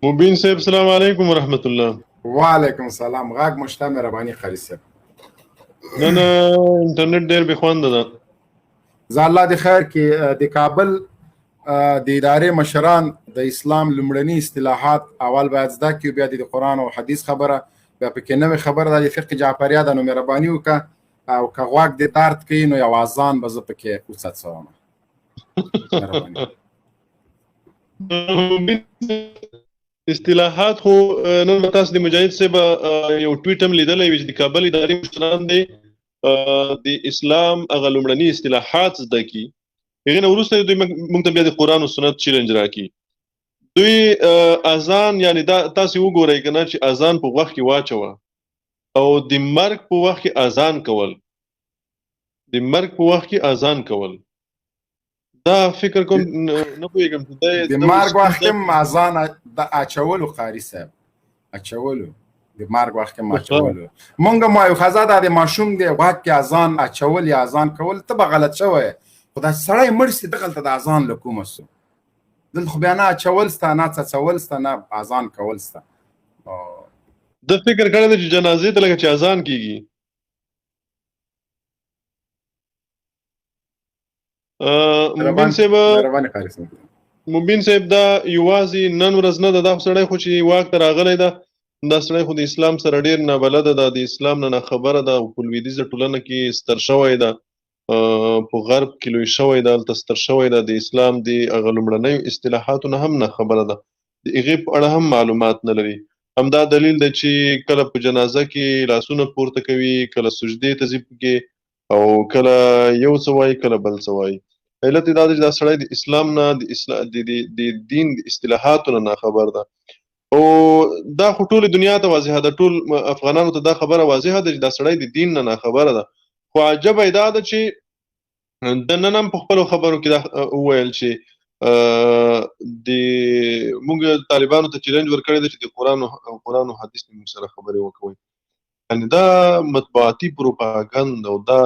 S11: مبین صاحب سلام علیکم ورحمت الله.
S4: وعلیکم السلام. غږ مشته مهرباني قاری صاحب.
S11: نه نه انټرنیټ ډیر بې خونده ده.
S4: زه الله دې خیر کې د کابل د ادارې مشران د اسلام لومړني اصطلاحات اول باید زده کړي، بیا د قرآن او حدیث خبره، بیا پکې نوې خبره ده د فقه جعفریه ده. نو مهرباني وکړه او که غوږ دې درد کوي نو یو اذان به زه پکې وڅڅوم.
S11: اصطلاحات خو نن به تاسو د مجاهد صاحب یو ټویټ هم لیدلی وي چې د کابل ادارې مشران دی د اسلام هغه لومړني اصطلاحات زده کړي، هغې نه وروسته دوی موږ ته بیا د قرآن او سنت چیلنج راکړي. دوی اذان، یعنی دا تاسو وګورئ که نه چې اذان په غوږ کې واچوه او د مرګ په وخت کې اذان کول، د مرګ په وخت کې اذان کول، دا فکر کوم نه پوهېږم چې
S4: د مرګ وخت کې اذان د اچولو قاري صاحب اچولو، د مرګ وخت کې اچولو. مونږ ما یو خزه د ماشوم دی غوږ کې اذان اچول یا اذان کول، ته به غلط شوی، خو دا سړی مړ سي دغلته د اذان له کومه سو؟ دلته خو بیا نه اچول سته، نه څڅول سته، نه اذان کول سته.
S11: ده فکر کړی دی چې جنازې ته لکه چې اذان کېږي. مبین صاحب، مبین صاحب دا یوازې نن ورځ نه ده، دا خو سړی خو چې واک ته راغلی ده، دا سړی خو د اسلام سره ډېر نابلده ده، د اسلام نه ناخبره ده، او په لوېدیځه ټولنه کې ستر شوی ده، په غرب کې لوی شوی ده، هلته ستر شوی ده، د اسلام د هغه لومړنیو اصطلاحاتو نه هم ناخبره ده، د هغې په اړه هم معلومات نه لري. همدا دلیل دی چې کله په جنازه کې لاسونه پورته کوي، کله سجدې ته ځي پکې، او کله یو څه وایي کله بل څه وایي. علت یې دا دی چې دا سړی د اسلام نه، د دین د اصطلاحاتو نه ناخبر ده. او دا خو ټولې دنیا ته واضحه ده، ټول افغانانو ته دا خبره واضحه ده چې دا سړی د دین نه ناخبره ده. خو عجبه یې دا ده چې د نن هم په خپلو خبرو کې دا وویل چې د موږ طالبانو ته چیلنج ورکړی دی چې د قرآن او حدیث موږ سره خبرې وکوي. یعنې دا مطبوعاتي پروپاګند او دا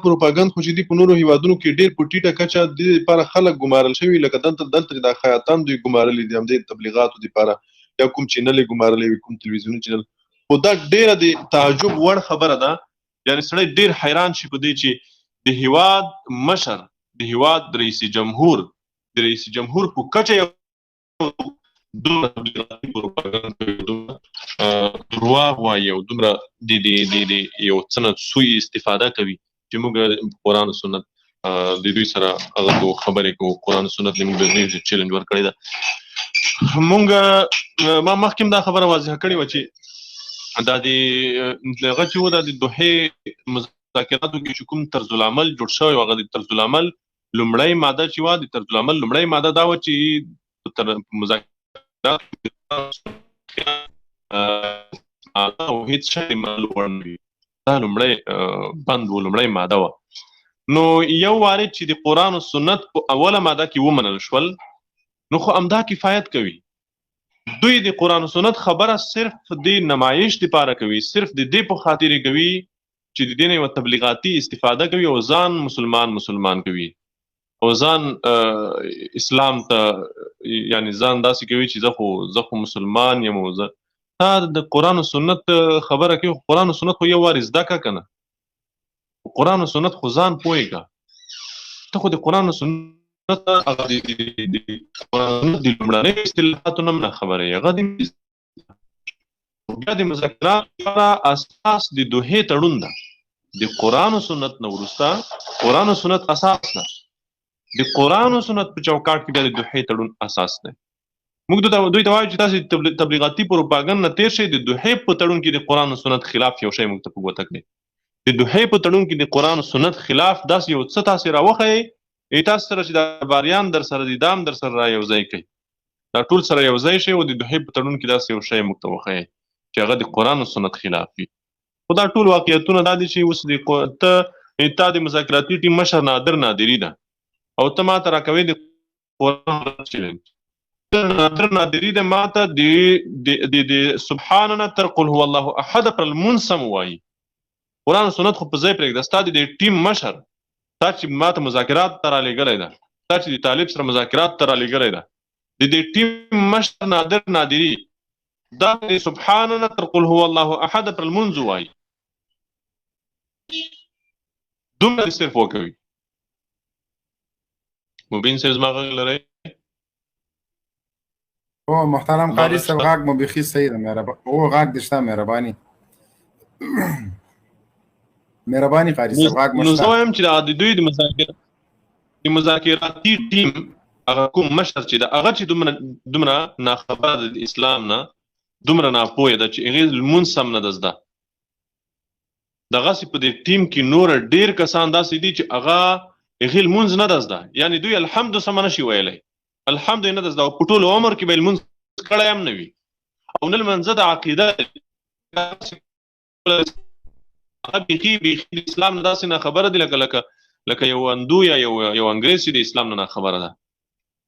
S11: پروپاګند خو چې دی په نورو هیوادونو کې ډېر په ټیټه کچه د دې لپاره خلک ګمارل شوي، لکه دلته دا خیاطان دوی ګمارلي دي همدې تبلیغاتو دپاره، یا کوم چینل یې ګمارلی وي، کوم تلویزیوني چینل. خو دا ډېره د تعجب وړ خبره ده، یعنې سړی ډېر حیران شي په دې چې د هیواد مشر، د هیواد رئیس جمهور، د رئیس جمهور په کچه یو دومره تبلیغاتي پروپاګند کوي، دومره درواغ وایي او دومره د یو څه نه سوء استفاده کوي چې موږ قرآن او سنت د دوی سره هغه کوو، خبرې کوو. قرآن او سنت له موږ د دوی چیلنج ورکړی ده. موږ ما مخکې هم دا خبره واضحه کړې وه چې دا د هغه چې و دا د دوحې مذاکراتو کې چې کوم طرزالعمل جوړ شوی و، هغه د طرزالعمل لومړۍ ماده چې وه، د طرزالعمل لومړۍ ماده دا وه چې تر مذاکرات او هیڅ شی منلو وړ نه وي، دا لومړی بند و، لومړۍ ماده وه. نو یو وارد چې د قرآن او سنت په اوله ماده کې ومنل شول، نو خو همدا کفایت کوي. دوی د قرآن او سنت خبره صرف د نمایش لپاره کوي، صرف د دې په خاطر یې کوي چې د دې نه یوه تبلیغاتي استفاده کوي او ځان مسلمان مسلمان کوي او ځان اسلام ته، یعنی ځان داسې کوي چې زه خو مسلمان یم او زه تا د قرآن او سنت خبره کوي. قرآن او سنت خو یو وار زده کړه که نه، قرآن او سنت خو ځان پوه کړه. ته خو د قرآن او سنت هغه د قرآن د لومړنیو اصطلاحاتو نه هم ناخبره یې. هغه د بیا د مذاکراتو لپاره اساس د دوحې تړون ده. د قرآن او سنت نه وروسته قرآن او سنت اساس ده، د قرآن او سنت په چوکاټ کې بیا د دوحې تړون اساس دی. موږ دوی ته وایو چې تاسو تبلیغاتي پروپاګند نه تیر شئ، د دوحې په تړون کې د قرآن او سنت خلاف یو شی موږ ته په ګوته کړئ. د دوحې په تړون کې د قرآن او سنت خلاف داسې یو څه تاسې راوښیئ، تاسو سره چې دا باریان در سره دي، دام در سره را یو ځای کړئ، دا ټول سره یو ځای شئ او د دوحې په تړون کې داسې یو شی موږ ته وښیئ چې هغه د قرآن او سنت خلاف وي. خو دا ټول واقعیتونه دا دي چې اوس د ته تا د مذاکراتي ټیم مشر نادر نادري ده او ته ما ته راکوې د قرآن چیلنج. نادر نادری د ماته د د د سبحاننا تر قل هو الله احد پر لمونځ سم وایي. قرآن او سنت خو په ځای پرېږده، ستا د دې ټیم مشر تا چې ماته مذاکرات ته رالېږلی ده، تا چې د طالب سره مذاکرات ته رالېږلی ده، د دې ټیم مشر نادر نادری دا د سبحاننا تر قل هو الله احد پر لمونځ وایي، دومره دې صرف وکوي. مبین صاحب زما غږ لرئ؟
S4: او محترم قاری صاحب غږ مو بیخي صحیح ده، مهرباني. او غږ دې شته، مهرباني مهرباني قاری صاحب غږ مو
S11: نو زه
S4: شته.
S11: وایم چې د دوی د مذاکراتي ټیم هغه کوم مشر چې ده، هغه چې دومره ناخبره ده د اسلام نه، دومره ناپوهه ده چې هغې لمونځ سم نه ده زده، دغسې په دې ټیم کې نور ډېر کسان داسې دي چې هغه هغې لمونځ نه ده زده، یعنې دوی الحمد سمه نه شي ویلی، الحمد یې نه ده زده، او په ټول عمر کې به یې لمونځ کړی هم نه وي، او نه لمانځه د عقیده هغه بیخي بیخي د اسلام نه داسې ناخبره دي لکه لکه لکه یو اندو یا یو انګریز چې د اسلام نه ناخبره ده،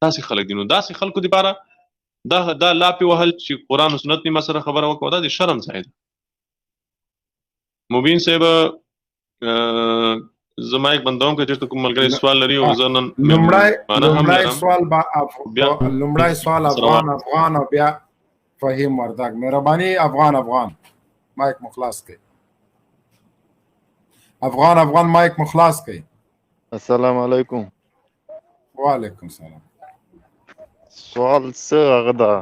S11: داسې خلک دي. نو داسې خلکو دپاره دا دا لاپې وهل چې قرآن او سنت نیمه سره خبره وکړه، دا د شرم ځای ده. مبین صاحب زه مایک بندوم که چېرته کوم ملګری سوال لري، او زه نن
S4: لومړی سوال به لومړی سوال افغان افغان او بیا فهیم وردګ. مهرباني افغان افغان مایک مو خلاص کړئ. افغان افغان مایک مو خلاص کړئ.
S12: السلام علیکم.
S4: وعلیکم سلام.
S12: سوال څه هغه ده،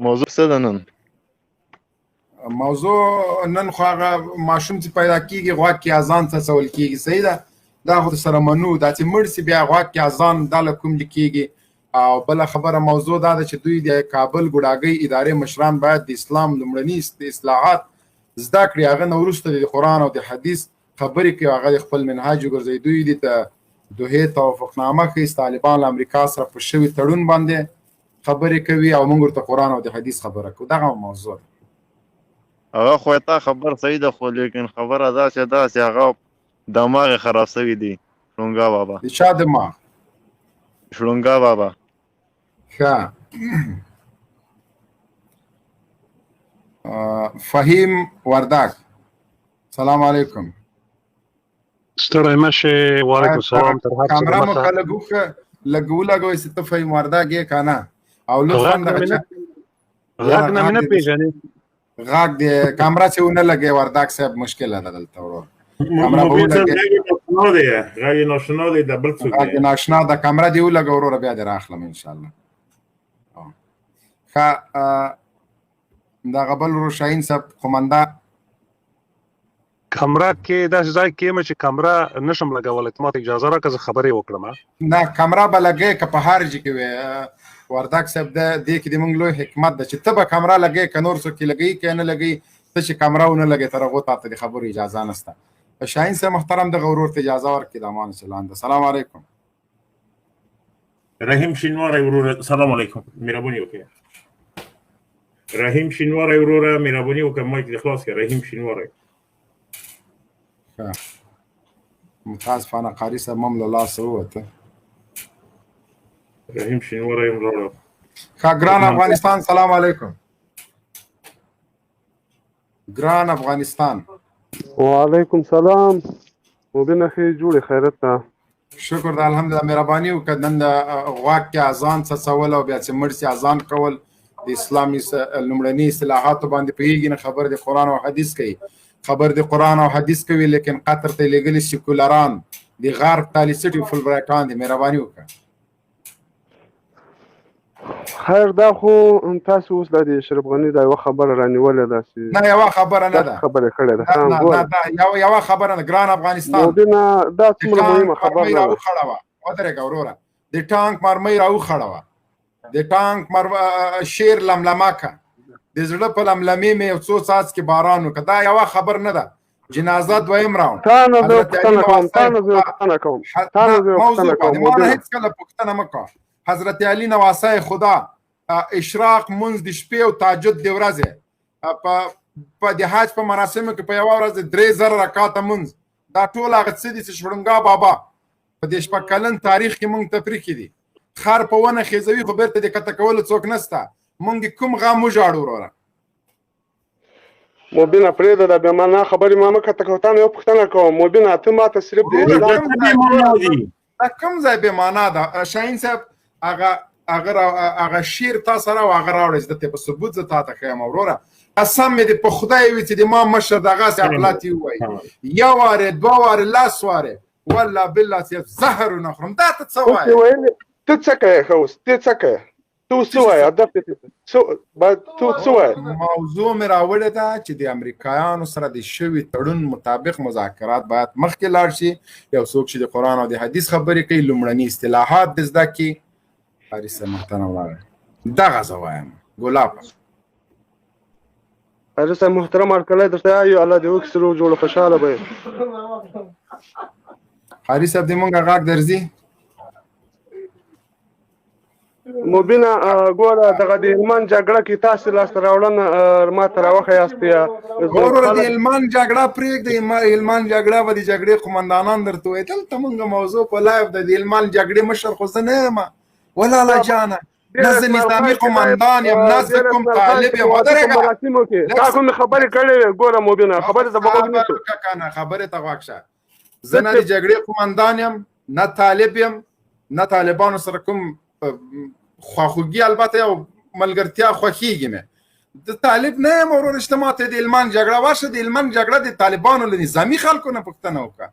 S12: موضوع څه ده نن؟
S4: موضوع نن خو هغه ماشوم چې پیدا کیږي غوږ کې اذان څڅول کیږي، صحیح ده؟ دا خو سره منو، دا چې مړ سي بیا غوږ کې اذان دا له کوم لیکيږي. او بله خبره موضوع دا ده چې دوی د کابل ګوډاګۍ ادارې مشران باید د اسلام لومړني اصلاحات زده کړي، هغه نه وروسته د قرآن او د حدیث خبرې کوي، هغه د خپل منهاج وګرځوي. دوی دې ته دوحې توافقنامه ښیي، طالبان له امریکا سره په شوي تړون باندې خبرې کوي، او موږ ورته قرآن او د حدیث خبره کوو. دغه موضوع ده.
S12: هغه خو تا خبر صحیح ده، خو لیکن خبره داسې ده چې هغه دماغ یې خراب سوی دی. شړونګا بابا.
S4: د چا دماغ؟
S12: شړونګا بابا.
S4: ښه، فهیم وردګ سلام علیکم.
S13: ستړی مه شې. وعلیکم السلام. تر هر څه
S4: کامره مو
S13: دمخه
S4: که لږ وښه، لږ ولګوئ چې ته فهیم وردګ یې که نه، او لطفا
S13: غږ نه
S4: دغه
S13: مې
S4: چا
S13: نه غږ نه
S4: غږ
S13: مې نه
S4: دې
S13: پېژنې.
S4: غږ دې کامره چې ونه لګې وردګ صاحب مشکله ده دلته ورور. کامره به
S8: مبین صاحب
S4: ولګې.
S8: غږ یې ناشنا دی، غږ یې ناشنا دی، دا بل څوک
S4: غږ
S8: دی.
S4: ناشنا ده، کامره دې ولګه وروره، بیا دې راخلم انشاءالله. ښه، دغه بل ورور شاهین صاحب قومنده.
S13: کمره کې داسې ځای کې یم چې کمره نشم لګولی، ته ماته اجازه راکړه زه خبرې وکړم.
S4: نه کمره به لګې که په هر ځای کې وي. وردګ صاحب ده دې کې د موږ لوی حکمت ده چې ته به کمره لګې که نور څوک یې لګوي که نه لګوي، ته چې کمره ونه لګې تر هغو تا ته د خبرو اجازه نشته. شاهین صاحب محترم دغه ورور ته اجازه ورکړي د امان چلان ده. سلام علیکم.
S8: رحیم شینواری وروره سلام علیکم، مهرباني وکړئ. رحیم شینواری وروره مهرباني وکړه، مایک دې خلاص کړه. رحیم شینواری.
S4: ښه، متاسفانه قاري صاحب هم له لاسه ووته.
S8: رحیم شینواری هم لاړ.
S4: ښه، ګران افغانستان سلام علیکم. ګران افغانستان.
S14: وعلیکم سلام. مبین اخی جوړې خیرت ته؟
S4: شکر ده الحمدلله. مهرباني وکړه نن د غوږ کې اذان څڅول او بیا چې مړ سي اذان کول د اسلامي لومړني اصطلاحاتو باندې پوهېږي نه، خبر د قرآن او حدیث کوي، خبر د قرآن او حدیث کوي، لیکن قطر ته یې لېږلي سیکولران د غرب تالیسټي فولبرایټان دي. مهرباني وکړه.
S14: خیر، دا خو تاسو اوس د اشرف غني دا یوه خبره رانیولې ده چې
S4: نه یوه خبره نه ده،
S14: خبره کړې ده.
S4: نه نه نه، یوه خبره نه. ګران افغانستان
S14: مبینه دا څومره مهمه خبره ده.
S4: راوخړوه، ودرېږه وروره، د ټانک مرمۍ راوخړوه، د ټانک شیر لملمه که، د زړه په لملمې مې یو څو څاڅکي باران وکړه. دا یوه خبر نه ده. جنازه دویم راوند.
S14: تا نه زه پوښتنه کوم، تا نه زه پوښتنه کوم، تا نه زه پوښتنه کوم.
S4: ما نه هیڅکله پوښتنه مه کوه. حضرت علی نواسه خدا، اشراق منځ د شپې او تهجد د ورځې، په د حج په مراسمو کې په یوه ورځ 3000 رکعاته منځ، دا ټول هغه څه دي چې شړنګا بابا په دې شپږ کلن تاریخ کې مونږ ته پرېښي دي. خر په ونه خېزوي خو بېرته د کته کولو څوک نسته. مونږ د کوم غم وژاړو وروره؟
S14: مبینه پرېږده دا بې معنا خبرې ما مه کته کوه. تا نه یوه پوښتنه کوم مبینه، ته ما ته صرف د اسلام
S4: دا کوم ځای بې معنا ده؟ شاهین صاحب هغه هغه هغه شعر تا سره او هغه راوړی چې دته په ثبوت زه تا ته ښیم وروره. قسم مې دې په خدای وي چې د ما مشر دغسې اپلاتي ووایي، یو وارې، دوه وارې، لس وارې، والله بالله چې زهر ونه خورم. دا ته څه وایې؟
S14: ته څه کوې؟ ښه اوس ته څه کوې؟ ته اوس څه وایې؟ هدف دې څه باید ته څه وایې؟
S4: موضوع مې راوړې ده چې د امریکایانو سره د شوي تړون مطابق مذاکرات باید مخکې لاړ شي. یو څوک چې د قرآن او د حدیث خبرې کوي لومړني اصطلاحات دې زده کړي. قاري صاحب محترم ولاړ، دغه زه وایم ګلاب.
S14: قاري صاحب محترم هرکلی درته یو، الله دې وکړي روغ جوړ خوشحاله به یې.
S4: قاري صاحب دې مونږ غږ درځي؟
S14: مبینه ګوره دغه د هلمند جګړه کې تاسې لاسته راوړنه ما ته راوښیاست یا
S4: وروره؟ د هلمند جګړه پرېږدئ، هلمند جګړه به د جګړې قومندانان درته وایي. دلته مونږ موضوع په لایف ده. د هلمند جګړې مشر خو زه نه یم ولاله جانه، نه زه نظامي قومندان یم، نه زه کوم طالب یم. ودرېږه،
S14: تا کومې خبرې کړې وې؟ ګوره مبینه خبرې ته به غوږ نیسو.
S4: که نه خبرې ته غوږ شه. زه نه د جګړې قومندان یم، نه طالب یم، نه طالبانو سره کوم خواخوږي، البته یو ملګرتیا خوښیږي مې. د طالب نه یم ورور. اجتماع ته د هلمند جګړه ورشه، د هلمند جګړه د طالبانو له نظامي خلکو نه پوښتنه وکړه.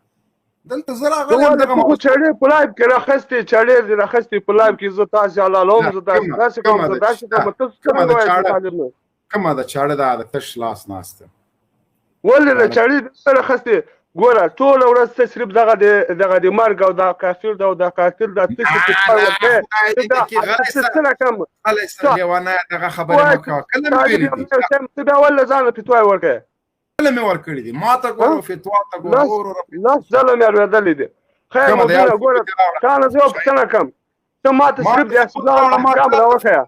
S4: دلته زه راغلی یم دغه
S14: خو چړې په لایف کې راخستې، چړې دې راخستې په لایف کې. زه تاسې حلالوم، زه تاسې داسې کوم، زه داسې کوم، ته څه وایې طالب نه؟
S4: کومه ده چاړه؟ ده د تش لاس ناسته.
S14: ولې د چړې دې راخستې؟ ګوره ټوله ورځ ته صرف دغه د دغه د مرګ او دا کافر دا او دا قاتل دا څه چې څه رقم
S4: غلی سه لیونی، دغه خبرې مه کوه. کله مې ویلي دي؟
S14: ته بیا ولې ځانه فتوا ورکوې؟
S4: کله مې ورکړي دي؟ ما ته ګوره فتوا ته ګوره وروره.
S14: لس ځله مې اورېدلې دي. خیر مبینه ګوره تا نه زه یوه پوښتنه کوم، ته ما ته صرف د اسلام احکام راوښیه.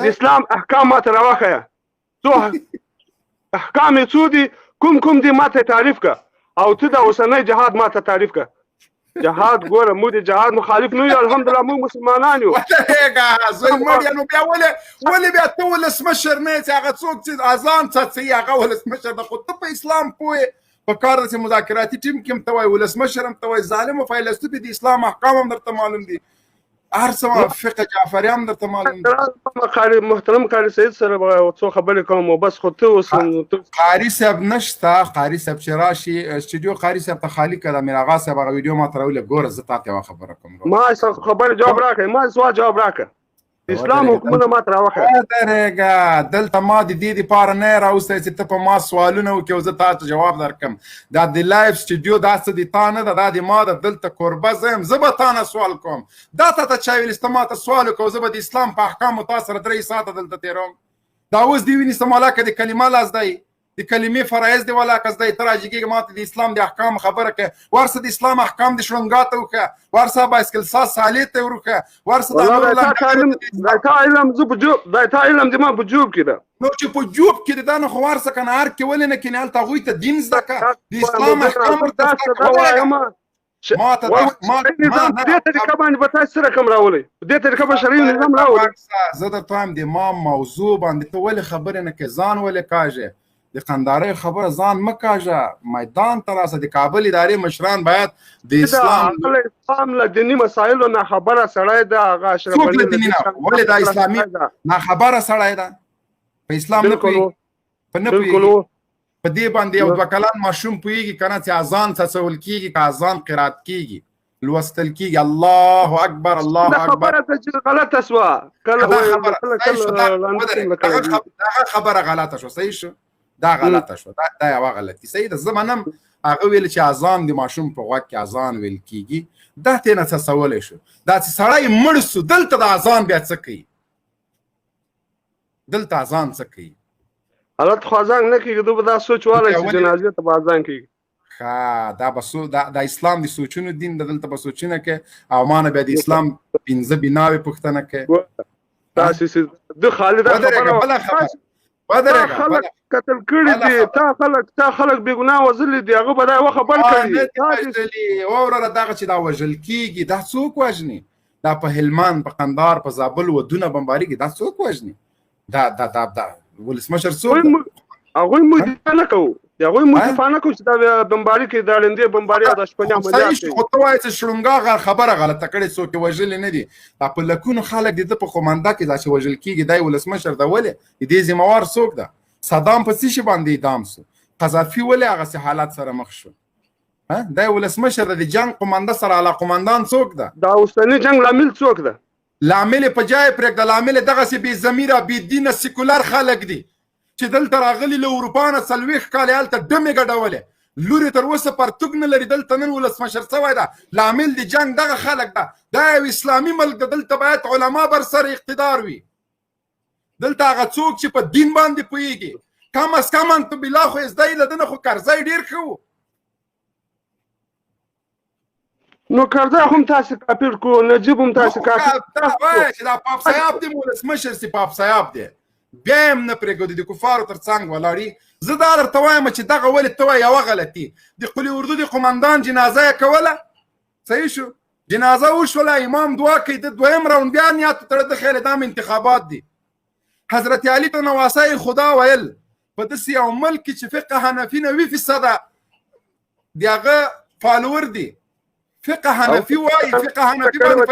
S14: د اسلام احکام ما ته راوښیه، څو احکام یې څو دي، کوم کوم دي ما ته تعریف کړه، او ته د اوسنی جهاد ما ته تعریف کړه. جهاد ګوره موږ د جهاد مخالف نه یو، الحمدلله موږ مسلمانان یو.
S4: ودرېږه زوی مړیه، نو بیا ولې ولې بیا ته ولسمشر نه یې چې هغه څوک چې اذان څاڅوي هغه ولسمشر ده؟ خو ته په اسلام پوه په کار ده چې مذاکراتي ټیم کې هم ته وایې، ولسمشر هم ته وایې، ظالم او فیلسوف د اسلام احکام هم درته معلوم دي، هر څه فقه جعفري هم درته معلوم دي.
S14: قاري محترم قاري سعید سره به څو خبرې کوم او بس. خو ته اوس
S4: قاري صاحب نشته. قاري صاحب چې راشي سټوډیو قاري صاحب ته خالي کړه. میر آغا صاحب هغه ویډیو ما ته راولېږه. ګوره زه تا ته یوه خبره کوم.
S14: ما خبرې جواب راکړه، ما سوال جواب راکړه، اسلام حکمونه ما ته راوښیه.
S4: ودرېږه، دلته ما د دې دپاره نه راوستی چې ته په ما سوالونه وکړې او زه تا ته جواب درکړم. دا د لایف سټوډیو دا څه د تا نه ده، دا د ما ده. دلته کوربه زه یم، زه به تا نه سوال کوم. دا تا ته چا ویلي چې ته ما ته سوال وکړه او زه به د اسلام په احکامو تا سره 3 ساعته دلته تېروم؟ دا اوس دې ویني سمالا که د کلمه لاس دی، د کلمې فرایض دی ولا که زده ته راجګېږي ما ته د اسلام د احکام خبره کوې. ورسه د اسلام احکام د شړنګا ته وښیه، ورسه بایسکل ساز صالح ته وروښیه، ورسه دا نور
S14: دا تا علم زه په جوب، دا تا علم دې ما په جوب کې ده.
S4: نو چې په جوب کې ده نو خو ورسه که نه هر کې ولې نه کښېنې، هلته هغوی ته دین زده کړه، د اسلام احکام ورته زده کړه. ما ته
S14: ما دې طریقه باندې به تاسو سره کوم راولئ، دې طریقه به شرعي نظام راولئ.
S4: زه درته وایم د ما موضوع باندې ته ولې خبرې نه کوې؟ ځان ولې کاږې؟ د قندارۍ خبره ځان مه کاږه، میدان ته راسه. د کابل ادارې مشران باید د اسلام
S14: اسلام له دیني مسایلو ناخبره سړی ده. هغه اشرف
S4: څوک له دیني نه ولې دا اسلامي ناخبره سړی ده؟ په اسلام نه پوهېږي، په نه پوهېږي. په دې باندې یو 2 کلن ماشوم پوهېږي که نه چې اذان څڅول کېږي، که اذان قرات کېږي، لوستل کېږي، الله اکبر الله اکبر.
S14: خبره ته چې غلطه شوه، کله
S4: دغه خبره غلطه شوه، صحیح شو، دا غلطه شوه، دا یوه غلطي صحیح ده. زه منم هغه ویل چې اذان د ماشوم په غوږ کې اذان ویل کېږي، دا ترې نه څڅولی شو. دا چې سړی مړ سو دلته د اذان بیا څه کوي؟ دلته اذان څه کوي؟
S14: هلته خو اذان نه کېږي، دوی به دا سوچ والی چې جنازې ته به اذان کېږي.
S4: ښه، دا به سو دا د اسلام د سوچونو دین د، دلته به سوچونه کې او مانه بیا د اسلام پنځه بناوې پوښتنه کې.
S14: تاسو د خالد
S4: خبره بله خبره ودرېږه،
S14: خلک قتل کړي دي، تا خلک بې ګناه وژلي دي، هغه به دا یوه خبر کړي.
S4: وژلي وروره، دغه چې دا وژل کېږي دا څوک وژني؟ دا په هلمند، په قندهار، په زابل ودونه بمبارېږي، دا څوک وژني؟ دا دا دا دا ولسمشر څوک؟
S14: هغوی موږ دفاع نه کوو، هغوی موږ دفاع نه کوو چې دا بمباري کوي، دا ړندې بمباري او دا شپني عملیات کوي.
S4: خو ته وایې چې شړونګا خبره غلطه کړې، څوک یې وژلي نه دي. دا په لکونو خلک د ده په قومنده کې دا چې وژل کېږي، دی ولسمشر ده، ولې د دې ذمهوار څوک ده؟ صدام په څه شي باندې اعدام سو؟ قذافي ولې هغسې حالت سره مخ شو؟ دی ولسمشر ده، د جنګ قومنده سره اعلی قومندان څوک ده؟
S14: دا اوسني جنګ لامل څوک ده؟
S4: لامل یې په جای پرېږده، لامل یې دغسې بې ضمیره بې دینه سیکولر خلک دي چې دلته راغلي له اروپا نه 40 کاله یې هلته ډمې ګډولې، لور یې تر اوسه پرتوګ نه لري، دلته نن ولسمشر سوی ده. لامل د جنګ دغه خلک ده. دا یو اسلامي ملک ده، دلته باید علما بر سر اقتدار وي. دلته هغه څوک چې په دین باندې پوهېږي، کم از کم انت بالله خو یې زده یې، له ده نه خو کرزی ډېر ښه و.
S14: نو کرزی هم تاسې کافر کړو، نجیب هم تاسې کافر.
S4: دا وایه چې دا پاپ صاحب دی ولسمشر سي، پاپ صاحب دی، بیا یې هم نه پرېږدي، د کفارو تر څنګ ولاړي. زه دا درته وایم چې دغه ولې ته وایې یوه غلطي، د قلي اردو د قومندان جنازه یې کوله، صحیح شو، جنازه وشوله، امام دعا کوي، د دویم راونډ بیا نیت وتړه، د خیال دام انتخابات دي. حضرت علي ته نواسه یې خدا ویل، په داسې یو ملک کې چې فقه حنفي 90% د هغه فالور دي، فقه حنفي وایي، فقه حنفي باندې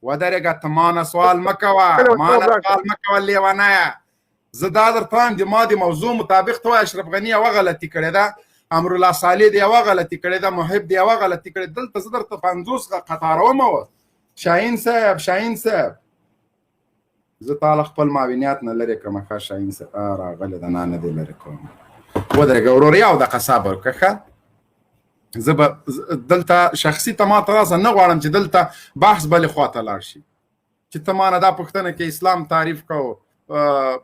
S4: ودرېږه، ته ما نه سوال مه کوه، ما نه سوال مه کوه لیونیه. زه دا درته وایم د ما د موضوع مطابق ته وایې اشرف غني یوه غلطي کړې ده، امرالله صالح د یوه غلطي کړې ده، محب د یوه غلطي کړې. دلته زه درته 50 قطاروم اوس. شاهین صاحب، شاهین صاحب، زه تا له خپل معاونیت نه لرې کړم. ښه شاهین صاحب راغلی ده، نه نه دی لرې کوم. ودرېږه ورور، یو دقیقه صبر وکړه. ښه، زه به دلته شخصي ته ما ته راسه، نه غواړم چې دلته بحث بلې خواته لاړ شي، چې ته ما نه دا پوښتنه کې اسلام تعریف کو،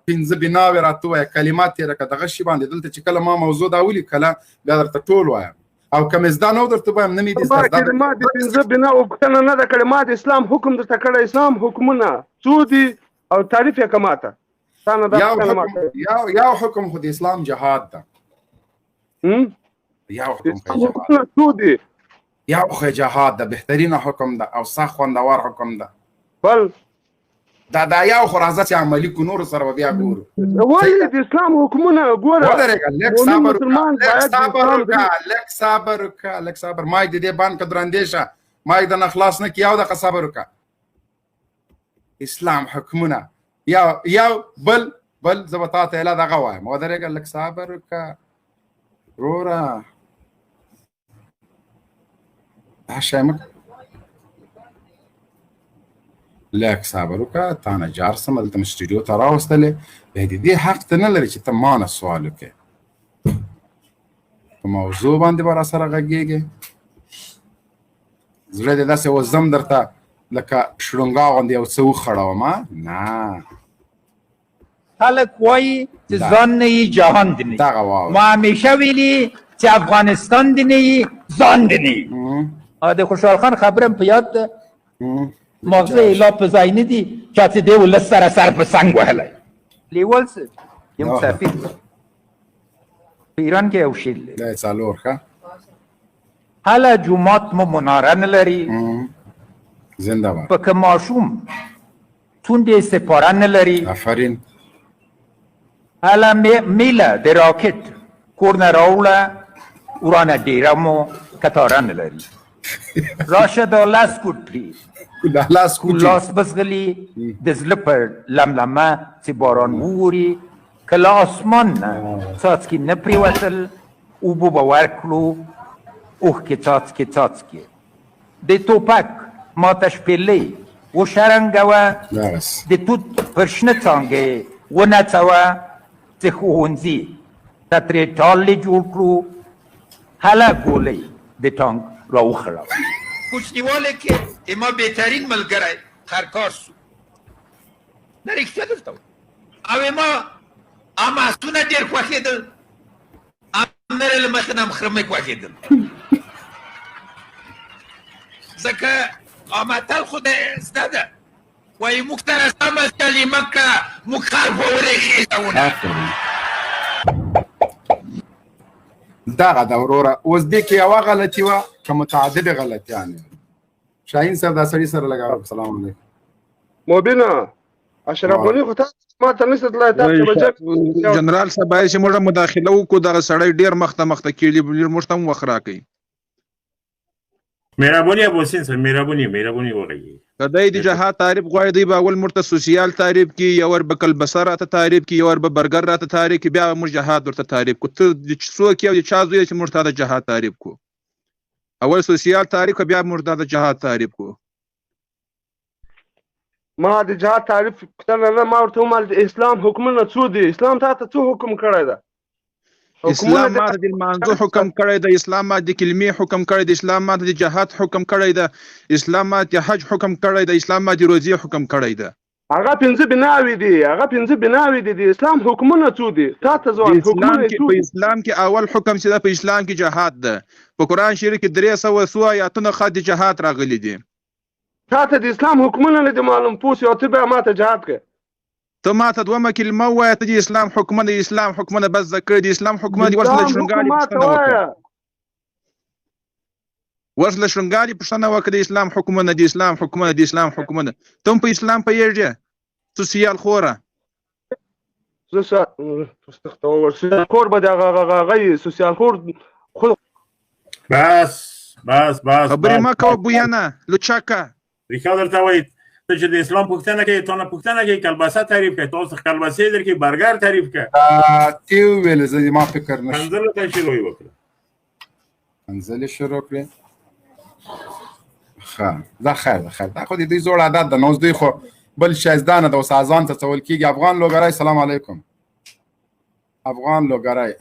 S4: پنځه بناوې راته ووایه، کلمات یې راکړه، دغه شي باندې دلته چې کله ما موضوع دا ولیکله بیا درته ټول وایم، او که مې زده نه و درته وایم، نه مې دي زده.
S14: ما د پنځه بناوو پوښتنه نه ده کړې، ما د اسلام حکم درته کړی. اسلام حکمونه څو دي او تعریف یې که ماته؟
S4: یو حکم خو د اسلام جهاد ده. یو حکم
S14: څو دي؟
S4: یو خو جهاد ده، بهترینه حکم ده او سخت خوندور حکم ده.
S14: بل
S4: دا دا یو خو راځه چې عملي کو، نورو سره به بیا ګورو.
S14: ولې د اسلام حکمونه ګوره،
S4: ودرېږه، لږ صبر وکړه، لږ صبر وکړه، لږ صبر وکړه، لږ صبر. مایک د دې بند که درندې شه، مایک د نه خلاص نه کړي، یو دقیقه صبر وکړه. اسلام حکمونه یو یو بل بل، زه به تا ته ایله دغه وایم. ودرېږه، لږ صبر وکړه وروره، دا شی مه لږ صبر وکړه، تا نه جار سم، دلته مې سټوډیو ته راوستلې، بیا د دې حق ته نه لرې چې ته ما نه سوال وکړې. په موضوع باندې به راسره غږېږې، زړه دې داسې وزم درته لکه شړونګا غوندې یو څه وخړوم. نه
S10: خلک وایي چې ځان نه یي جهان دې نه یي. ما همیشه ویلي چې افغانستان دې نه یي، ځان دې نه یي. د خوشحال خان خبره هم په یاد ده، ماغزه یې لا په ځای نه دي چا چې دې ولس سره سر په څنګ وهلی. لیوال صاحب یو مسافر په ایران کې یو شعر لري.
S4: دا څلور ښه.
S10: هله جومات مو مناره نه لري،
S4: زنده باد.
S10: په که ماشوم تونډې سپاره نه لري،
S4: آفرین.
S10: هله میله د راکټ کور نه راوړه، ورانه ډېره مو کتاره نه لري. راشه دا لاس کوټي،
S4: لاس کوټي،
S10: لاس بزغلي د زړه پر لملمه چې باران ووري، که له اسمان نه څاڅکي نه پرېوتل، اوبو به ورکړو اوښکې څاڅکې څاڅکې. د توپک ماته شپېلۍ وشرنګوه، د توت پر شنه څانګې ونڅوه، چې ښوونځي ته ترې ټالې جوړ کړو، هله ګولۍ د ټانک راوخړوه. کوچنیوالی کې ما بهترین ملګری خرکار سو.
S9: نه رښتیا درته او ما هم اسونه ډېر خوښېدل، هم نرې له مخې نه هم خره مې خوښېدل، ځکه متل خو د زده ده، وایي موږ ته سمه کلمه کړه، موږ خر په ورې خېژونه.
S4: دغه ده وروره. اوس دې کې یوه غلطي وه که متعددې غلطیانې؟ شاهین صاحب دا سړي سره لګاوه. سلام علیکم.
S14: مبینه اشرف غني خو تاسو ما ته نشته تللی، تاسو به
S15: جنرال صاحب باید چې موږ مداخله وکړو، دغه سړی ډېر مخته مخته کېږي، موږ ته هم وخت راکوي.
S8: مهرباني ابوسین صاحب، مهرباني مهرباني وغږیږي.
S15: که دی د جهاد تعریف غواړي، دی به اول موږ ته سوسیال تعریف کړي، یو ور به کلبسه راته تعریف کړي، یو ور به برګر راته تعریف کړي، بیا به موږ جهاد ورته تعریف کړو. ته د څوک یې او د چا زوی یې چې موږ ته د جهاد تعریف کړو؟ اول سوسیال تعریف کړه، بیا موږ ته د جهاد تعریف کړو.
S14: ما د جهاد تعریف پوښتنه نه، ما ورته وویل د اسلام حکمونه څو دي؟ اسلام تا ته څو حکم کړی ده؟
S15: اسلام ما ته د لمانځه حکم کړی دی، اسلام ما د کلمې حکم کړی دی، اسلام ما ته د جهاد حکم کړی دی، اسلام ما د حج حکم کړی دی، اسلام ما د روزې حکم کړی دی.
S14: هغه پنځه بناوې دي، هغه پنځه بناوې دي. د اسلام حکمونه څو دي؟ تا ته ځواب حکمونه څو
S15: په اسلام کې اول حکم چې ده په اسلام کې جهاد ده. په قرآن شریف کې 300 څو آیاتونه خاص د جهاد راغلي دي.
S14: تا ته د اسلام حکمونه نه دي معلوم، پوه شې، او ته بیا ما ته جهاد کوې.
S15: ته ما ته دومه کلمه ووایه، ته د اسلام حکمونه، د اسلام حکمونه بس زده کړي، د اسلام حکمونه دې ورسره له شرنګالي پوښتنه وکړه، ورسره له شرنګالي پوښتنه وکړه، د اسلام حکمونه، د اسلام حکمونه، د اسلام حکمونه. ته هم په اسلام پوهېږې څه سیال خوره؟
S14: زه سوسیال خور به د هغه هغه یې سوسیال خور خو
S8: بس بس بس
S15: خبرې مه کوه بویانه لوچکه.
S8: رښتیا درته وایي، ته چې د اسلام پوښتنه کوې، تا نه پوښتنه کوي کلبسه تعریف کوي، تاسو کلبسې درکې برګر تعریف کړه.
S4: تی وویل زه ما فکر نه شو.
S8: کنځلو ته شروع یې وکړه.
S4: کنځلې شروع کړې. ښه دا خیر ده، خیر دا خو د دوی زوړ عادت ده. نو اوس دوی خو بل شی زده نه ده، اوس اذان ته څول کېږي. افغان لوګری سلام علیکم. افغان لوګری،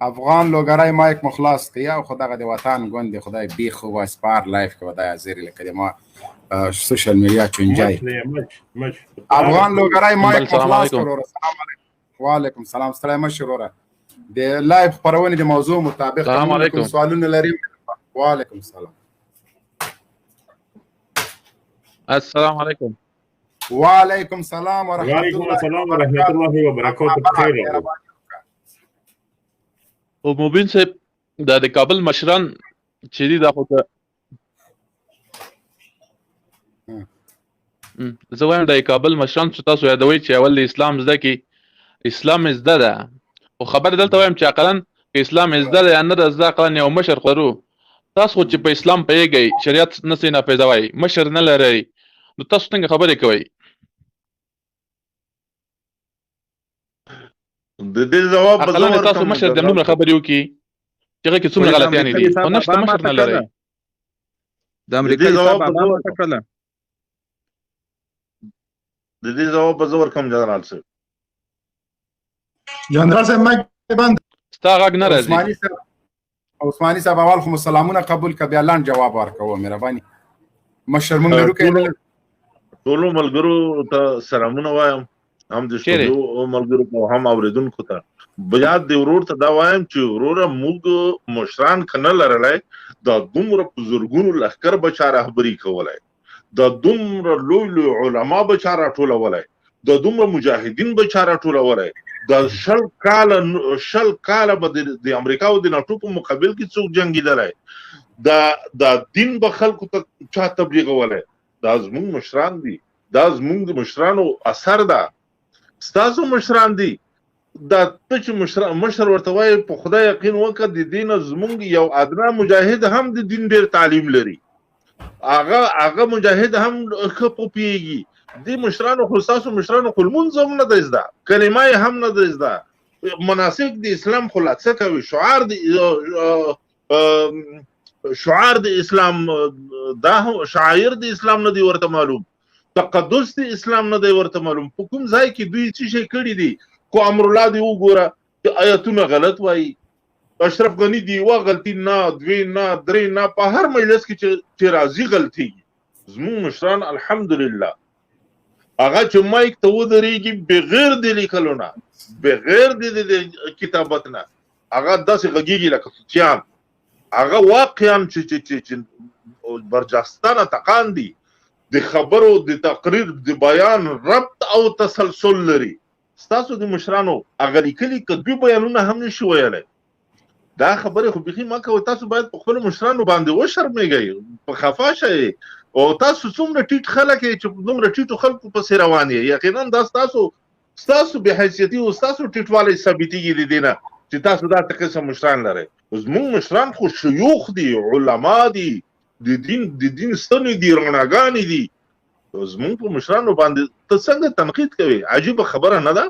S4: افغان لوګری مایک مو خلاص کړي. او خو دغه د وطن ګوند دی، خدای بیخ وباسي په هر لایف کې به دا حاضر لکه د ما سوشل میډیا چونجای. افغان لوګری مایک مو خلاص کړ وروره. سلام علیکم. وعلیکم سلام. ستړی مه شې وروره. د لایف خپرونې د موضوع مطابق
S16: سلام علیکم
S4: سوالونه لري. وعلیکم سلام.
S16: السلام علیکم.
S4: وعلیکم سلام ورحمت
S8: وعلیکم
S4: الله
S8: السلام ورحمت الله وبرکاته. بخیر.
S16: او مبین صاحب، دا د کابل مشران چې دي دا خو زه وایم د کابل مشران چې تاسو یادوئ چې اول د اسلام زده کی، اسلام زده ده، خو خبر دلته وایم چې اقلا که اسلام زده ده یا نه ده زده، اقلا یو مشر خو لرو. تاسو خو چې په اسلام پوهېږئ، شریعت نه سئ نافذوئ، مشر نه لرئ، نو تاسو څنګه خبرې کوئ؟
S17: د دې ځواب به زه
S16: اقلا تاسو
S17: ورکړم
S16: مشر د دومره خبرې وکړي چې هغه کې څومره غلطیانې دي، خو نشته مشر نه لرئ.
S15: د امریکا
S17: ځواب
S15: حساب
S17: به زه
S15: ابا ماته
S17: ورکړم.
S15: کړله.
S17: د دې ځواب به زه ورکړم جنرال صاحب.
S5: جنرال صاحب مایک بند.
S16: ستا غږ نه راځي.
S4: عثماني صاحب، عثماني صاحب اول خو مو سلامونه قبول که، بیا لنډ جواب ورکوه مهرباني. مشر مونږ لرو که نه؟
S17: ټولو ملګرو ته سلامونه وایم، هم د سټوډیو ملګرو ته هم اورېدونکو ته. بیا د ورور ته دا وایم چې وروره موږ مشران که نه لرلی، دا دومره په زرګونو لښکر به چا رهبري کولی، دا دومره لوی لوی علما به چا راټولولی، دا دومره مجاهدین به چا راټولولی، دا 20 کاله 20 کاله به د امریکا او د ناټو په مقابل کې څوک جنګېدلی، دا دین به خلکو ته چا تبلیغولی. دا زموږ مشران دي، دا زموږ د مشرانو اثر ده، ستاسو مشران دي. دا ته چې مشر ورته وایې، په خدای یقین وکړه د دې نه زموږ یو ادنا مجاهد هم د دین ډېر تعلیم لري، هغه مجاهد هم ښه پوهېږي. دې مشرانو خو ستاسو مشرانو خو لمونځ هم نه دی زده، کلمه یې هم نه دی زده، مناسک د اسلام خو لا څه کوي، شعار د اسلام دا هم شعایر د اسلام نه دی ورته معلوم، تقدس د اسلام نه دی ورته معلوم. په کوم ځای کې دوی څه شی کړي دي؟ کو امرالله دی وګوره چې آیتونه غلط وایي، اشرف غني دی یوه غلطي نه، دوې نه، درې نه، په هر مجلس کې چې راځي غلطي. زموږ مشران الحمدلله هغه چې مایک ته ودرېږي بغیر د لیکلو نه، بغیر د کتابت نه، هغه داسې غږیږي لکه طوطیان. هغه واقعا چې چې چې چې برجسته نطقان دي، د خبرو د تقریر د بیان ربط او تسلسل لري. ستاسو د مشرانو هغه لیکلي که دوی بیانونه هم نشي ویلی. دا خبرې خو بیخي مه کوئ. تاسو باید په خپلو مشرانو باندې وشرمېږئ، په خفه شئ. او تاسو څومره ټیټ خلک یئ چې دومره ټیټو خلکو پسې روان یئ. یقینا دا ستاسو بې حیثیتي او ستاسو ټیټوالی ثابتېږي د دې نه چې تاسو داسې قسم مشران لرئ. زموږ مشران خو شیوخ دي، علما دي، د دین ستنې دي، رڼاګانې دي. زموږ په مشرانو باندې ته څنګه تنقید کوې؟ عجیبه خبره نه ده؟